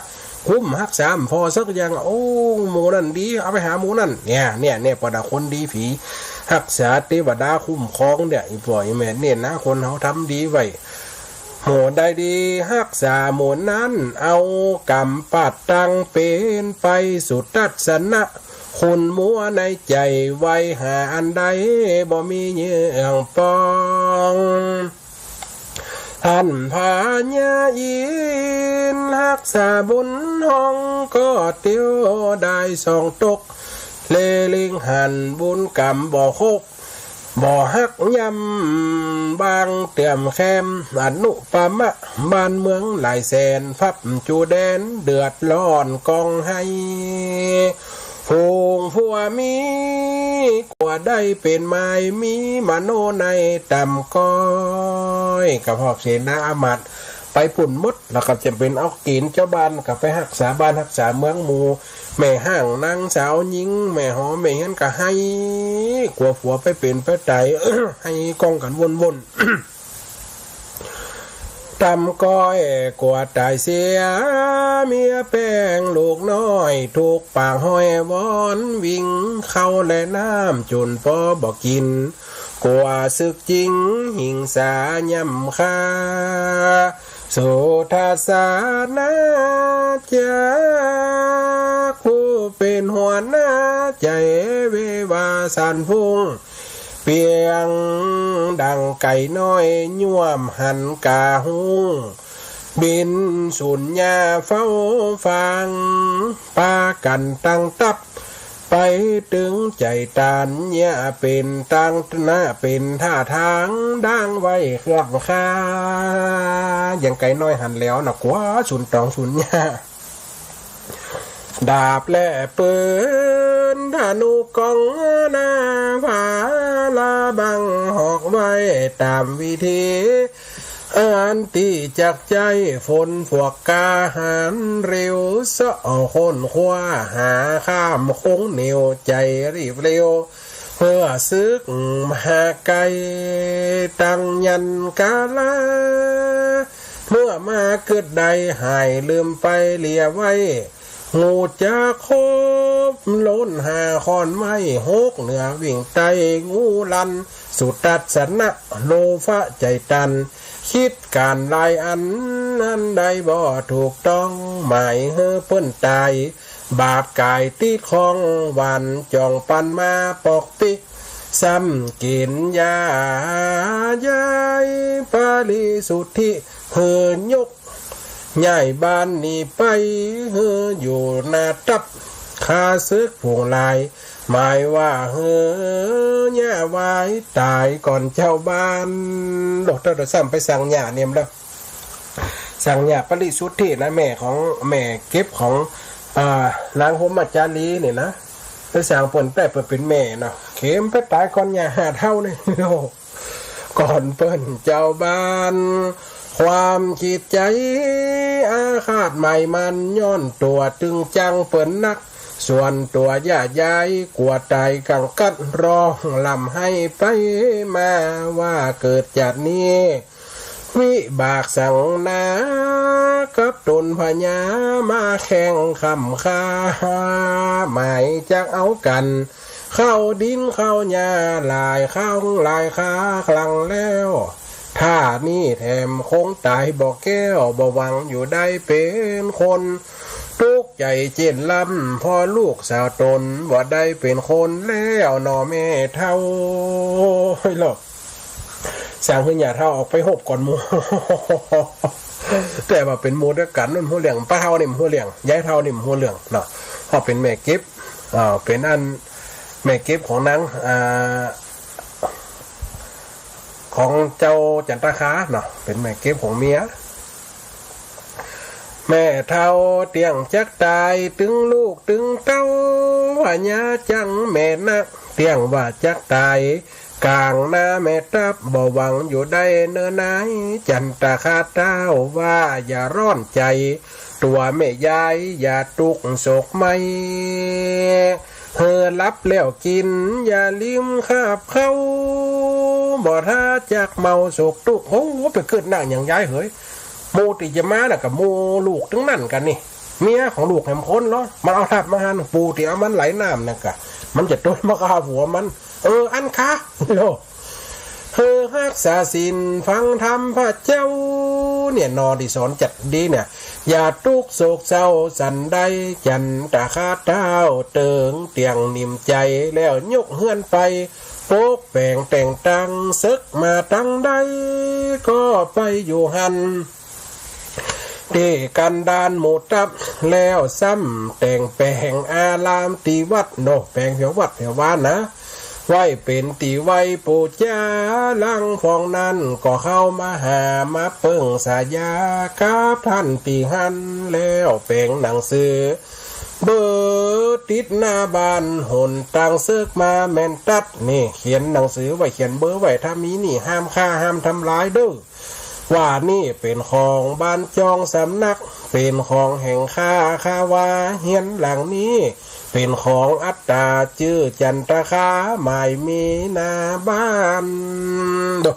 คุ้มฮักษาผ่อสักอย่าง โอ้ หมู่นั้นดี เอาไปหาหมู่นั้น เนี่ย เนี่ย เนี่ย ปอดาคนดีผีฮักษา เตวดาคุ้มครองเนี่ย อี่ป้ออี่แม่ เนี่ยนะ คนเฮาทำดีไว้ หมู่ใดดีฮักษาหมู่นั้น เอาก๋ำปาดตังเป๋นไป สุทัศนะ ขุนมัวในใจ๋ ไวหาอันใดบ่มีเยื่องปอง ต้านพญาอินทร์ ฮักษาบุญห้องก็เตียวได้สองตก เลเล็งหันบุญกรรมบ่ครบ บ่ฮักย่ำบางเตื้อมแคม อนุปมะบ้านเมืองหลายแสน ฟับจูแดนเดือดร้อนกองไห้ ฝูงผัวมี กั๋วได้เป๋นหมายมีมโนในต่ำก้อย กะพอกเสนาอามาตย์ไปปู้นหมด แล้วก็จะเป๋นเอาเก๋ณฑ์จาวบ้านก็ไปฮักษาบ้านฮักษาเมืองหมู่ แม่ฮ้างนางสาวญิง แม่หอแม่เฮือนก็ไห้ กั๋วผัวไปเป๋นไปต๋าย ไห้ก้องกั๋นว่นๆ ต่ำก้อยกั๋วต๋ายเสีย เมียแป้งลูกน้อย ถูกปากฮ้อยวอนวิ่ง ข้าวและน้ำจุ่นปอบ่กิ๋น กั๋วศึกจริงหิงสาย่ำฆ่า สุทัศนาจักร ผู้เป๋นหัวหน้าใจ๋ เววาสันพุง เปรียงดังไก่น้อย ย่วมหันก๋าฮุ้ง บินสูญญาเฝ้าฟัง ปากั๋นตั้งตับ ไปตึงใจ๋ตาน เยียะเป๋นตังหน้าเป๋นท่าตาง ดังไว้เคลือบคา อย่างไก่น้อยหันแล้วนะ กั๋วสูญตองสูญญา ดาบและปืน ธนูกอง นาผาละบัง หอกไว้ต๋ามวิธี อันตี้จักใจ๊ ฝนพวกกาหารเร็ว เซาะค้นคว้าหาข้ามโขงเหนียว ใจ๋รีบเร็ว เพื่อศึกหาไก่ ตังยันกาลา เมื่อมาเกิดได้หายลืมไปเหลียไว้ งูจะคบล้นหาค้อนไม้ หกเหนือวิ่งไต่งูลัน สุทัศนะโลภะใจ๋ตัน คิดก๋านลายอัน อันใดบ่ถูกต้อง หมายหื้อเปิ้นต๋าย บาปก๋ายติดข้อง หวานจ่องปันมาปอกปิก ซ้ำกิ๋นยาย้ายปริสุทธิ หื้อยกย้ายบ้านหนีไป หื้ออยู่หน้าตับ ข้าศึกฝูงหลาย หมายว่าหื้อเยียะวายต๋ายก่อนจาวบ้าน ดอกเตอร์ซ้ำไปสั่งยาเนี่ยมแล้ว สั่งยาปริสุทธินะ แม่ของ แม่เก็บของ อ่า นางโฮมจารีเนี่ยนะ ไปสั่งเปิ้นแป๊เปิ้นเป๋นแม่เนาะ เข็มไปต๋ายก่อนยาห้าเต้านี่ โอ้ ก่อนเปิ้นจาวบ้าน ความคิดใจ๋อาฆาตหมายมั่น ย้อนตั๋วตึงจังเปิ้นนัก ส่วนตั๋วย่าย้ายกั๋วต๋ายกังกัด ร้องร่ำไห้ไปมา ว่าเกิดจาตินี้ วิบากสังหนา กับต๋นพญามาแข่งคำฆ่า หมายจักเอากั๋น เข้าดินเข้าหญ้าหลายครั้งหลายคราครั้งแล้ว ถ้านี้แถมคงต๋ายบ่แก้ว บ่หวังอยู่ได้เป๋นคน ตุ๊กข์ใจ๋เจ๊นลำ เพราะลูกสาวต๋นบ่ได้เป๋นคนแล้วหนอแม่เฒ่า เฮ้ยหรอก สั่งหื้อย่าเฒ่าออกไปฮบก่อนหมู่ แต่ว่าเป๋นหมู่ตวยกั๋น มันฮู้เรื่อง ป้าเฒ่านี่มันฮู้เรื่อง ยายเฒ่านี่มันฮู้เรื่องเนาะ เพราะเป๋นแม่เก็บ อ่า เป๋นอันแม่เก็บของนาง อ่า ของเจ้าจันตคาเนาะ เป๋นแม่เก็บของเมีย แม่เฒ่าเตี้ยงจักต๋าย ตึงลูกตึงเต้า ว่าหญ้าจังแม่นัก เตี้ยงว่าจักต๋าย ก๋างหน้าแม่ตับ บ่หวังอยู่ได้เน่อนาย จันตคาเต้าว่าอย่าร้อนใจ๋ ตั๋วแม่ยายอย่าตุ๊กข์โศกไหม้ หื้อหลับแล้วกิ๋น อย่าลืมคาบเข้า บ่ถ้าจักเมาโศกตุ๊กข์ โอ้ ไปเกิดหนังอย่างยายเหย หมู่ตี้จะมาน่ะก็หมู่ลูกตึงนั้นกั๋นนี่ เมียของลูกแหมคนเหรอ มันเอาทัพมาหัน ปู่ตี้เอามันไหลน้ำนั่นกะ มันจะตวยมาฆ่าผัวมัน เออ อันคะ โล หื้อฮักษาศีลฟังธรรมพระเจ้า เนี่ยหนอตี้สอนจัดดีเนี่ย อย่าตุ๊กข์โศกเศร้าสันใด จันตคาเต้าเติงเตี้ยงนิ่มใจ๋ แล้วยกเฮือนไป ปกแป๋งแต่งตั้ง เสิกมาตังใด ก็ไปอยู่หั้น ตี้กั๋นดารหมู่ตั๊บ แล้วซ้ำแต่งแป๋งอารามตี้วัดเนาะ แป๋งแถววัดแถววานะ ไว้เป๋นตี้ไหว้ปู่จ๋า หลังป้องนั้นก็เข้ามาหามาเปิ้งสายากับต้านตี้หั้น แล้วแป๋งหนังสือ เบอร์ติดหน้าบ้าน หนตางเสิร์กมาแม่นตั๊ด นี่เขียนหนังสือไว้ เขียนเบอร์ไว้ ถ้ามีนี่ห้ามฆ่าห้ามทำลายเด้อ ว่านี่เป๋นของบ้านจองสำนัก เป๋นของแห่งข้า ข้าว่าเฮือนหลังนี้ เป๋นของอัตตา จื้อจันตคา หมายมีหน้าบ้านโด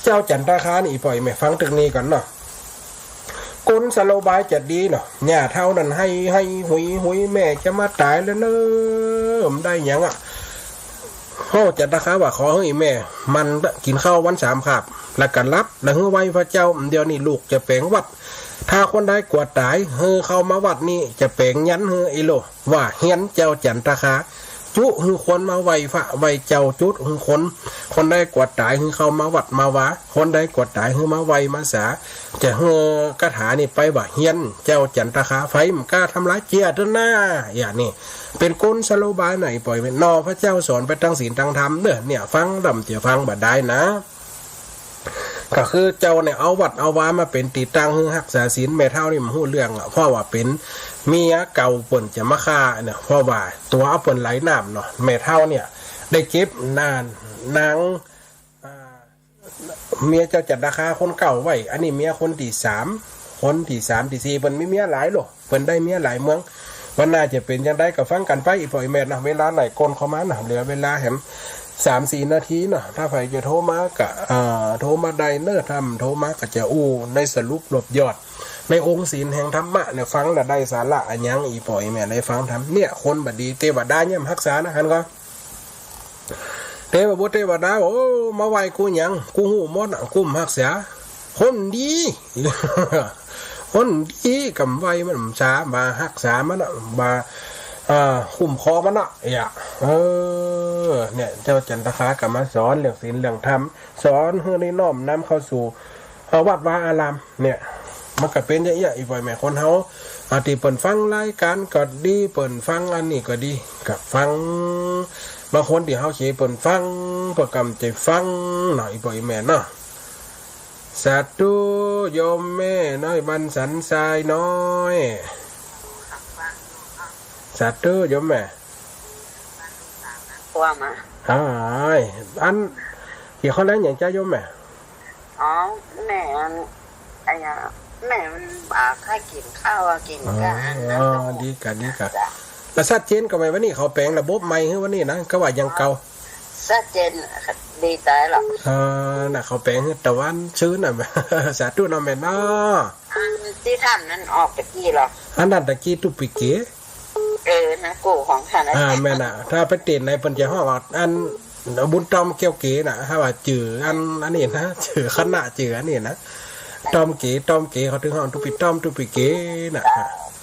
เจ้าจันตคานี่ ปล่อยแม่ฟังตึกนี้ก่อนเนาะ กลสโลบายจะดีเนาะ ย่าเฒ่านั้นไห้ไห้หุยหุย แม่จะมาต๋ายแล้วเนอะ บ่ได้หยังอะ โอ้ จันตคาว่าขอหื้อแม่หมั่นกิ๋นข้าววันสามคาบ แล้วก็หลับ แล้วหื้อไหว้พระเจ้า เดี๋ยวนี้ลูกจะแป๋งวัด ถ้าคนใดกลัวต๋าย หื้อเข้ามาวัดนี้ จะแป๋งยันหื้อไอ้โล ว่าเฮือนเจ้าจันตคา จุหื้อคนมาไหว้พระไหว้เจ้า จุหื้อคน คนใดกลัวต๋ายหื้อเข้ามาวัดมาวา คนใดกลัวต๋ายหื้อมาไหว้มาสา จะหื้อคาถานี่ไปว่าเฮือนเจ้าจันตคา ใผบ่กล้าทำลายเจียเตื้อหน้า อย่างนี้ เป๋นกลสโลบายไหนปล่อยแม่นเนาะ พระเจ้าสอนไปตางศีลตางธรรมเนาะ เนี่ยฟังดำจะฟังบ่ได้นะ ก็คือเจ้าเนี่ยเอาวัดเอาวามาเป๋นตี้ตั้งหื้อฮักษาศีล แม่เฒ่านี่บ่ฮู้เรื่องอะ เพราะว่าเป๋นเมียเก่าเปิ้นจะมาฆ่าเนี่ย เพราะว่าตั๋วเอาเปิ้นไหลน้ำเนาะ แม่เฒ่าเนี่ยได้เก็บนาง อ่า เมียเจ้าจันตคาคนเก่าไว้ อันนี้เมียคนตี้สาม คนตี้สามตี้สี่ เปิ้นมีเมียหลายโล เปิ้นได้เมียหลายเมือง วันหน้าจะเป๋นจั่งใดก็ฟังกั๋นไป อีปล่อยแม่นะ เวลาไหลก้นเข้ามานะ เหลือเวลาแหมสามสี่นาทีเนาะ ถ้าใผจะโทรมาก็ อ่า โทรมาได้เนาะ ถ้าบ่โทรมาก็จะอู้ในสรุปรวบยอด ในองค์ศีลแห่งธรรมะเนี่ย ฟังแล้วได้สาระอะหยัง อีปล่อยแม่ได้ฟังธรรม เนี่ย คนบ่ดีเตวดาเนี่ยบ่ฮักษานะ หันก่อ เตวบุตรเตวดา โอ้ มาไหว้กูหยัง กูฮู้หมดอะ กูบ่ฮักษา คนดี คนดีกำไหว้มันบ่สา บ่ฮักษามันอะ บ่ อ่า คุ้มครองมันอะ เอ้ย เออ เนี่ย เจ้าจันตคาก็มาสอนเรื่องศีลเรื่องธรรม สอนหื้อได้น้อมนำเข้าสู่ เอ่อ วัดวาอาราม เนี่ย มันก็เป๋นอย่างเอี้ย อีปล่อยแม่คนเฮา อ่า ตี้เปิ้นฟังรายการก็ดี เปิ้นฟังอันนี้ก็ดี ก็ฟัง บางคนตี้เฮาเฉยเปิ้นฟัง เปิ้นกำจะฟังเนาะ อีปล่อยแม่เนาะ สาธุ โยมแม่น้อยบ้านสันทรายน้อย สาธุ โยมแม่ ว่ามา อ้าย อัน เกี่ยวข้องเรื่องหยังจ๊ะโยมแม่ อ๋อ แม่อัน ไอ้อะ แม่มันบ่าใค่กิ๋นข้าวอะ กิ๋น อ๋อ กะอันนั้น อ๋อ ดีกะ ดีกะ จ้ะ แล้วชัดเจนก่อแม่ วันนี้เขาแป๋งระบบใหม่หื้อวันนี้นะ ก็ว่าอย่างเก่า ชัดเจน ดีต๋ายละ เออ น่ะ เขาแป๋งหื้อตะวันชื้นน่ะ สาธุเนาะแม่เนาะ อันตี้ถ้ำนั้นออกตะกี้เหรอ อันนั้นตะกี้ตุ๊ปิเก เออ นะ กูของท่านนะ อ่า แม่นน่ะ ถ้าไปเต้นในเปิ้นจะฮ้องว่าอันบุญต้อมแก้วเก๋น่ะ ถ้าว่าจื้ออัน อันนี้นะ จื้อคณะจื้ออันนี้นะ ต้อมเก๋ ต้อมเก๋ เขาถึงฮ้องตุ๊ปิต้อมตุ๊ปิเก๋น่ะ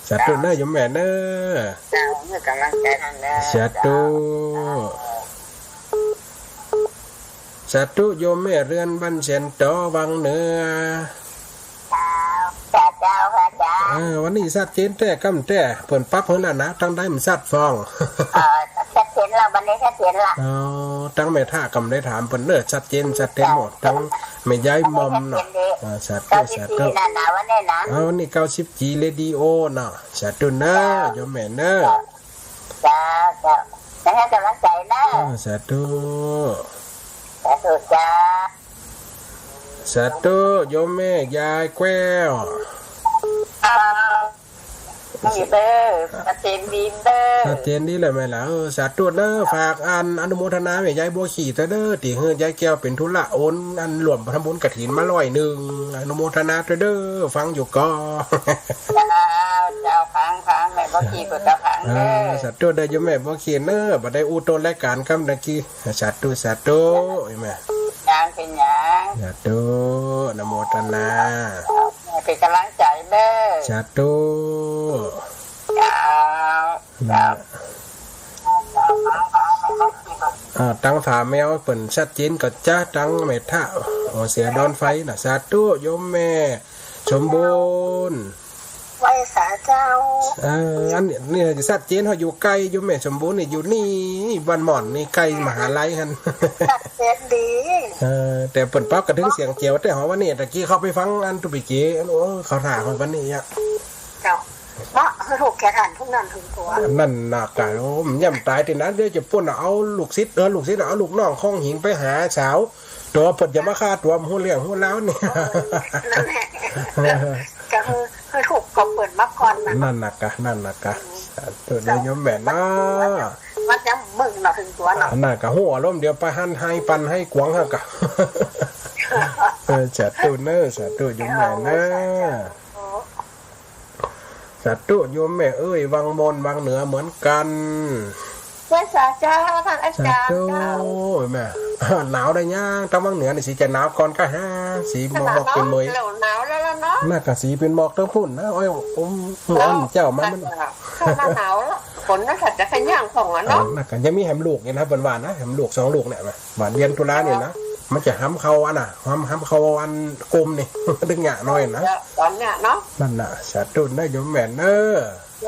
สาธุเนอะโยมแม่เนอะ เจ้า หื้อกำลังใจ๋ท่านเนอะ สาธุ สาธุโยมแม่เรือนบ้านแสนตอวังเหนือ เจ้า เจ้า เจ้า เออ วันนี้ชัดเจนแต๊กำแต๊ เปิ้นปรับหื้อแล้วนะ ตังใดมันชัดฟ้อง เออ ชัดเจนละ วันนี้ชัดเจนละ อ๋อ ตังแม่ท่ากำได้ถามเปิ้นเนอะ ชัดเจน ชัดเจนหมด ตังแม่ยายหม่อมเนาะ ชัดเจนดี อ่า สาธุ เก้าสิบสี่ สาธุ นั่นนะ วันนี้นะ เอา วันนี้เก้าสิบสี่เรดิโอเนาะ สาธุเนอะ เจ้า โยมแม่เนอะ เจ้า เจ้า ให้กำลังใจ๋นะ อ่า สาธุ สาธุเจ้า สาธุ โยมแม่ยายแก้ว อ่า นี่เด้อ ชัดเจนดีเด้อ ชัดเจนดีแหละแม่ล่ะ เออ สาธุเด้อ ฝากอันอนุโมทนาแม่ยายบัวขี่เด้อ ตี้หื้อยายแก้วเป๋นธุระโอนอันร่วมทำบุญกฐินมาร้อยหนึ่ง อนุโมทนาเด้อ ฟังอยู่ก่อ เจ้า เจ้า ฟัง ฟัง แม่บัวขี่เปิ้นก็ฟังเด้อ อ่า สาธุเด้อโยมแม่บัวขี่เนอะ บ่ได้อู้ต้นรายการกำตะกี้ สาธุ สาธุ โยมแม่ ยังเป๋นหยัง สาธุ อนุโมทนา เป๋นกำลังใจ๋เด้อ สาธุ เจ้า เจ้า อ่า ตังฝาแมวเปิ้นชัดเจนก่อจ๊ะ ตังแม่ท่า โอ้ เสียดอนไฟน่ะ สาธุ โยมแม่สมบูรณ์ ไหว้สาเจ้า เออ อันนี้ นี่จะชัดเจน เฮาอยู่ใก้ โยมแม่สมบูรณ์นี่อยู่นี่ บ้านหม่อนนี่ ใก้มหาลัยหั้น ชัดเจนดี เออ แต่เปิ้นปรับกระเถิงเสียงแจ๋ว แต่หอวันนี้ ตะกี้เข้าไปฟังอันตุ๊ปิเก๋ อัน โอ้ เขาถ่าหอวันนี้อะ เจ้า เนาะ คือถูกแก่ฐานทุกนั้นถึงตัว นั่นน่ะกะ โอ้ มันย่ำต๋ายตี้นั้น เดี๋ยวจะป้นเอาลูกศิษย์ เออ ลูกศิษย์เอาลูกน้องของหิงไปหาสาว ตั๋วเปิ้นจะมาฆ่าตั๋ว ฮู้เรื่องฮู้ราวนี่ นั่นแหละ ก็คือ คือถูกก็เปิ้นมาก่อนน่ะ นั่นน่ะกะ นั่นน่ะกะ อืม สาธุเด้อโยมแม่เนาะ วัดยังมึงเนาะ ถึงตั๋วเนาะ นั่นกะ ฮู้อารมณ์เดียว ไปหั้นไฮ่ปันไฮ่กวางหั้นกะ เออ สาธุเน้อ สาธุโยมแม่เน้อ โอ้ สาธุโยมแม่เอ้ย วังมนต์วังเหนือเหมือนกั๋น ไหว้สาเจ้า ท่านอาจ๋ารย์ สาธุ เจ้า แม่ หนาวได้ยัง ตางวังเหนือนี่สีจะหนาวก่อนกะฮะ สีหมอกเป็นเมย หนาวแล้ว หนาวแล้วเนาะ น่ากะสีเป็นหมอกตางพุ้นนะ โอ้ย โอ้ย เจ้า อั้นเจ้ามา มัน เข้าหน้าหนาวแล้ว ฝนน่าจะขย่างของอะเนาะ อ่า น่ากะยังมีแหมลูกอยู่นะ เปิ้นว่านะ แหมลูกสองลูกเนี่ยนะ ว่าเดือนตุลานี่นะ มันจะหำเข้าอันน่ะ หำ หำเข้าอันกลมนี่ ดึงหญ้าน้อยนะ ต๋อนเนี้ยเนาะ นั่นน่ะ สาธุเน้อโยมแม่เน้อ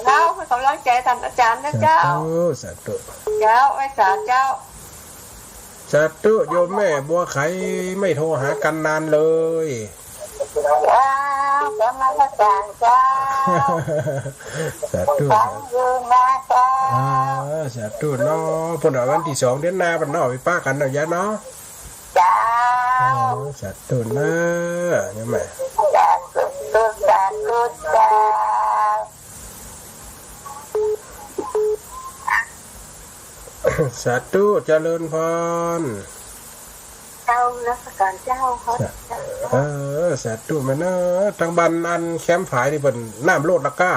เจ้า ให้กำลังใจ๋ท่านอาจ๋ารย์นะเจ้า สาธุ สาธุ เจ้า ไหว้สาเจ้า สาธุโยมแม่บัวไข ไม่โทรหากันนานเลย เจ้า กำลังอาจ๋ารย์เจ้า สาธุ ฟังอยู่นะเจ้า อ่า สาธุเนาะ เปิ้นว่าวันตี้สองเดือนหน้าเปิ้นเนาะ ไปปะกั๋นเนาะ ยายเนาะ เจ้า อ๋อ สาธุเน้อ โยมแม่ สาธุ สาธุเจ้า สาธุ เจริญพร เจ้า นมัสก๋านเจ้า ขอ สา เออ สาธุแม่เน้อ ตางบ้านอันแคมฝายนี่เปิ้นน้ำลดละก้า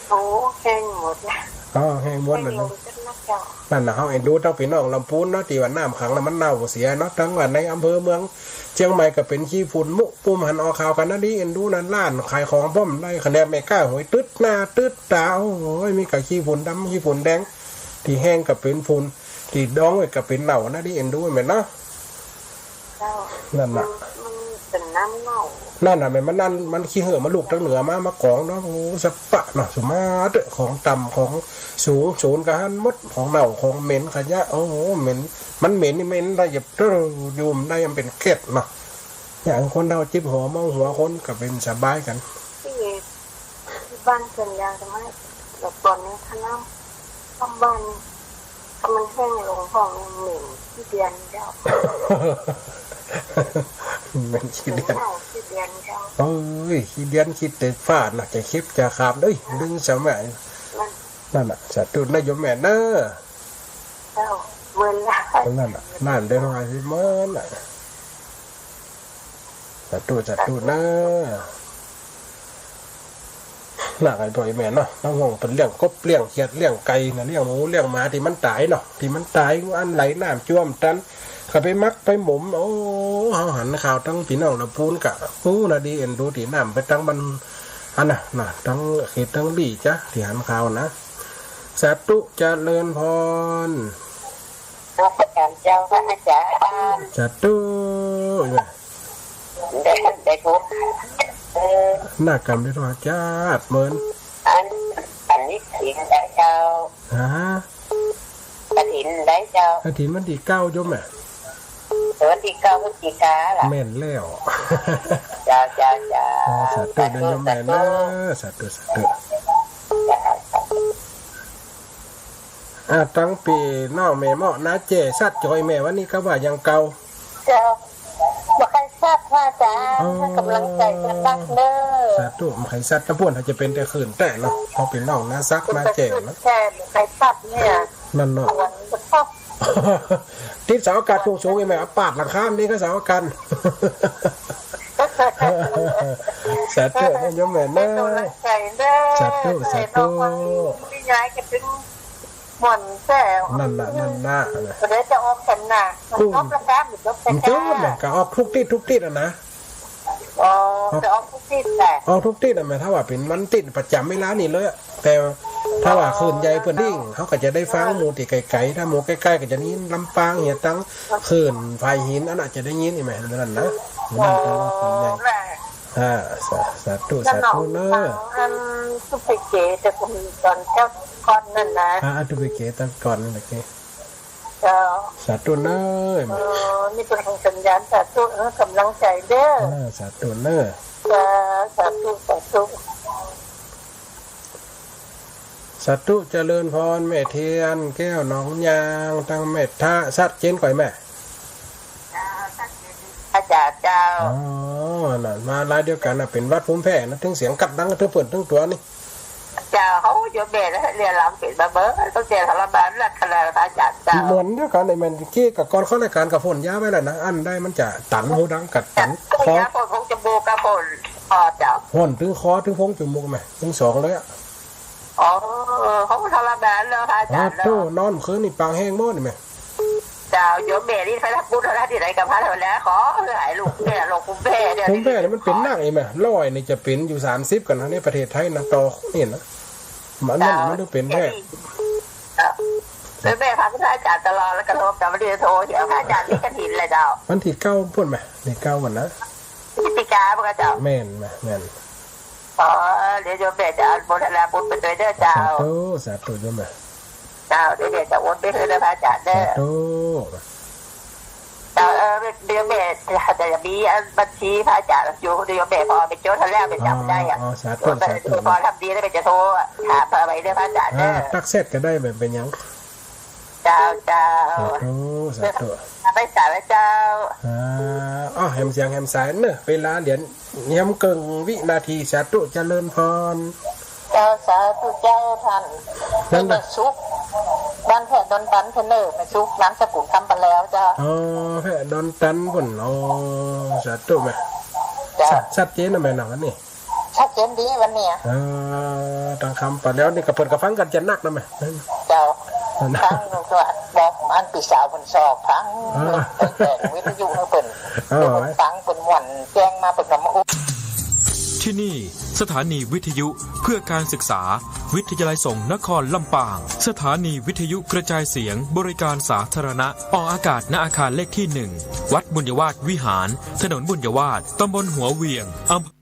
โอ้ แห้งหมดละ อ๋อ แห้งหมดละ แห้งลงจักนักเจ้า นั่นน่ะ เฮาเอ็นดูตางปี้น้องลำพูนเนาะ ตี้ว่าน้ำขังแล้วมันเน่าเสียเนาะ ตางว่าในอำเภอเมืองเจียงใหม่ก็เป๋นขี้ฝุ่นมุ ปุ้มหันออกข่าวกั๋นนะ ดีเอ็นดูนั่น ร้านขายของป้อมได้ ขนาดแม่ก๊าหวยตึ๊ดหน้าตึ๊ดต๋า โอ้ย มีก้าขี้ฝุ่นดำขี้ฝุ่นแดง ตี้แห้งก็เป๋นฝุ่น ตี้ดองไว้ก็เป๋นเน่านะ ดีเอ็นดูแม่นเนาะ เจ้า นั่นน่ะ มัน มันเป๋นน้ำเน่า นั่นน่ะแม่น มันนั่น มันขี้เหื่อมันลุกตางเหนือมา มากองเนาะ โอ้ สะปะเนาะ สุมาเต๊อะ ของต่ำของสูง สูงกะหั้นหมด ของเน่าของเหม็นขยะ โอ้โห เหม็น มันเหม็นนี่เหม็นได้ อย่าเตอะ อยู่บ่ได้ มันเป๋นเกล็ดเนาะ อย่างคนเฒ่าจิบหัวเมาหัวคนก็เป๋นสบายกั๋น ตี้ ตี้บ้านส่วนใหญ่จะไม่ แต่ก่อนนี้ถ้าน้ำท่วมบ้านนี่ ถ้ามันแห้งลงห้องนี่เหม็นขี้เดือนเจ้า เหม็นขี้เดือน เหม็นเน่าขี้เดือนเจ้า เอ้ย ขี้เดือนขี้เตะฟ้าน่ะ จะเข็บจะขามเอ้ย ดึงสมัย นั่น นั่นน่ะ สาธุนะโยมแม่เน้อ เจ้า เหมือนละ นั่นน่ะ นั่นเด้อ ว่าสิเหมือนน่ะ สาธุ สาธุเน้อ น่าไอ้พ่อไอ้แม่เนาะ ตางห้องเปิ้นเลี้ยงกบเลี้ยงเขียดเลี้ยงไก่น่ะ เลี้ยงหมูเลี้ยงหมาตี้มันต๋ายเนาะ ตี้มันต๋ายอันไหลน้ำจ้วมตัน ก็ไปหมักไปหมม โอ้ เฮาหันข่าวตางปี้น้องลำพูนกะ โอ้ น่าดีเอ็นดู ตี้น้ำไปตางบ้าน อันน่ะ น่ะ ตางเขตตางปี้จ๊ะ ตี้หันข่าวนะ สาธุ เจริญพร นมัสก๋านเจ้า พระอาจ๋ารย์ สาธุ ได้ ได้พบ เออ หน้ากรรมได้ว่าจ้าดเหมือน อัน อันนี้กฐินได้เจ้า ฮะ กฐินได้เจ้า กฐินวันตี้เก้าโยมแม่ วันตี้เก้าพฤศจิกาล่ะ แม่นแล้ว เจ้า เจ้า เจ้า อ๋อ สาธุเน้อโยมแม่เน้อ สาธุ สาธุ เจ้า อ่า ตางปี้น้องแม่เมาะนาแจ้ ซัดจ๋อยแม่วันนี้ก็ว่าอย่างเก่า เจ้า บ่ใค่ซัด พระอาจ๋ารย์ อ๋อ ให้กำลังใจ๋กันนักเน้อ สาธุ บ่ใค่ซัด ตะบ้วนอาจจะเป๋นแต่คลื่นแต๊เนาะ เพราะเป๋นน้องนาซักนาแจ้เนาะ แจ้ บ่ใค่ซัดเนี่ย นั่นเนาะ หวนบ่ชอบ ติดเสาอากาศสูงๆ อีกแม่ เอาปาดหลังคานี่ก็เสาอากาศ สาธุเน้อโยมแม่เน้อ ให้กำลังใจ๋เน้อ สาธุ สาธุ ให้น้องมีย้ายกันถึง ม่วนแซ่ นั่นน่ะ นั่นน่ะ เดี๋ยวจะออกกันน่ะ มัน อืม จบแล้วครับ มันจบแล้ว มันจบแล้ว ก็ออกทุกตี้ทุกตี้อะนะ อ๋อ ออก จะออกทุกตี้แหละ ออกทุกตี้อะ หมายถ้าว่าเป๋นวันตี้ประจ๋ำเวลานี่เลยอะ แต่ถ้าว่าคลื่นใหญ่เปิ้นทิ้ง เฮาก็จะได้ฟังหมู่ตี้ไก๋ๆ ถ้าหมู่ใก้ๆ ก็จะได้ยินลำปางเหียตัง คลื่นฝายหิน อันน่ะจะได้ยินนี่แม่ นั่นน่ะ อ๋อ นั่นเป็นคลื่นใหญ่ แหละ อ่า สา สาธุ สาธุเน่อ อัน ตุ๊กเป๋เก๋ แต่ก่อน ตอนเจ้าก่อนนั่นนะ อ่า ตุ๊กเป๋เก๋ตอนก่อนนั่นแหละ เจ้า สาธุเน่อ เออ นี่เปิ้นส่งสัญญาณ สาธุ เออ กำลังใจ๋เน่อ อ่า สาธุเน่อ สา สาธุ สาธุ สาธุ เจริญพร แม่เทียนแก้วหนองยาง ตังแม่ทะ ชัดเจนก่อยแม่ อาจ๋ารย์เจ้า อ๋อ นั่น มาลายเดียวกั๋นน่ะ เป๋นหวัดภูมิแพ้นะ ตึงเสียงกั๊ดดังตึงเปิ้นตึงตั๋วนี่ เจ้า เฮาโยมแม่นะ เรียนรำเป๋นมาเบ้อ ตั้งแต่ทรมานนักขนาด อาจ๋ารย์เจ้า เหมือนเดียวกั๋นเลย แม่นกี้กับก่อนเข้ารายก๋านก็พ่นยาไว้แล้วนะ อันใดมันจะตันหูดังกั๊ดตันคอ พ่นยาพ่นโพรงจมูกกับพ่น อ๋อ เจ้า พ่นตึงคอตึงโพรงจมูกแม่ ตึงสองเลยอะ อ๋อ เขาก็ทรมานเนาะพระอาจ๋ารย์เนาะ โอ้โห นอนคืนนี่ปากแห้งหมดนี่แม่ เจ้า โยมแม่นี่ไปทำบุญเท่านั้นที่ไหนกับพระเท่านั้น ขอให้หายลูกแม่ โรคภูมิแพ้เนี่ย ภูมิแพ้เนี่ยมันเป๋นนักอีกแม่ ร้อยนี่จะเป๋นอยู่สามสิบกั๋นนะ ในประเทศไทยนะ ต่อนี่นะ มัน มัน เจ้า มันต้องเป๋นแท้ เจ้า เป็นแม่พระพุทธอาจารย์ตลอด แล้วก็โทรกลับมาเรียนโทรเหียพระอาจารย์นี่กฐินเลยเจ้า วันตี้เก้าพู้นแม่ ตี้เก้าวันนะ พฤศจิกาพุ้นเจ้า แม่นแม่ แม่น อ๋อ เดี๋ยวโยมแม่จะอนุโมทนาบุญไปด้วยเด้อเจ้า สาธุ สาธุโยมแม่ เจ้า เดี๋ยวแม่จะโอนไปหื้อเด้อพระอาจ๋ารย์เด้อ สาธุ เจ้า เออ เดี๋ยวแม่จะมีอันบัญชีพระอาจ๋ารย์อยู่ เดี๋ยวแม่พอไปจดเอาแล้ว แม่จ๋ำได้อะ อ๋อ อ๋อ สาธุ สาธุ พอทำดีแล้วแม่จะโทรถามเพิ่นไปเด้อพระอาจ๋ารย์เด้อ อ่า ตั๊กแชทก็ได้ บ่เป๋นหยัง เจ้า เจ้า สาธุ สาธุ ไปสาธุเจ้า อ่า อ้อ แหมเสียงแหมสายเนอะ เวลาเหลือแหมเกิ่งวินาที สาธุ เจริญพร เจ้า สาธุเจ้าต้าน นั่นน่ะ แม่สุข บ้านแพะดอนตันเพิ่นเน่อ แม่สุข นามสกุลคำปะแลวเจ้า อ๋อ แพะดอนตันพู้น อ๋อ สาธุแม่ เจ้า ชัด ชัดเจนนะแม่เนาะ อันนี้ ชัดเจนดีวันนี้ เออ ตังคำปะแลวนี่ก็เปิ้นก็ฟังกั๋นจะนักนะแม่ เจ้า นั่นน่ะ ฟังก็บอกอันปี้สาวเปิ้นสอบฟัง เออ เปิดวิทยุหื้อเปิ้น เออ เปิ้นฟังเปิ้นม่วนแจ้งมาเปิ้นก็มาอู้ ที่นี่สถานีวิทยุเพื่อการศึกษา วิทยาลัยสงฆ์นครลำปาง สถานีวิทยุกระจายเสียงบริการสาธารณะ ออกอากาศณอาคารเลขที่หนึ่ง วัดบุญยวาสวิหาร ถนนบุญยวาส ตำบลหัวเหวียง อำเภอ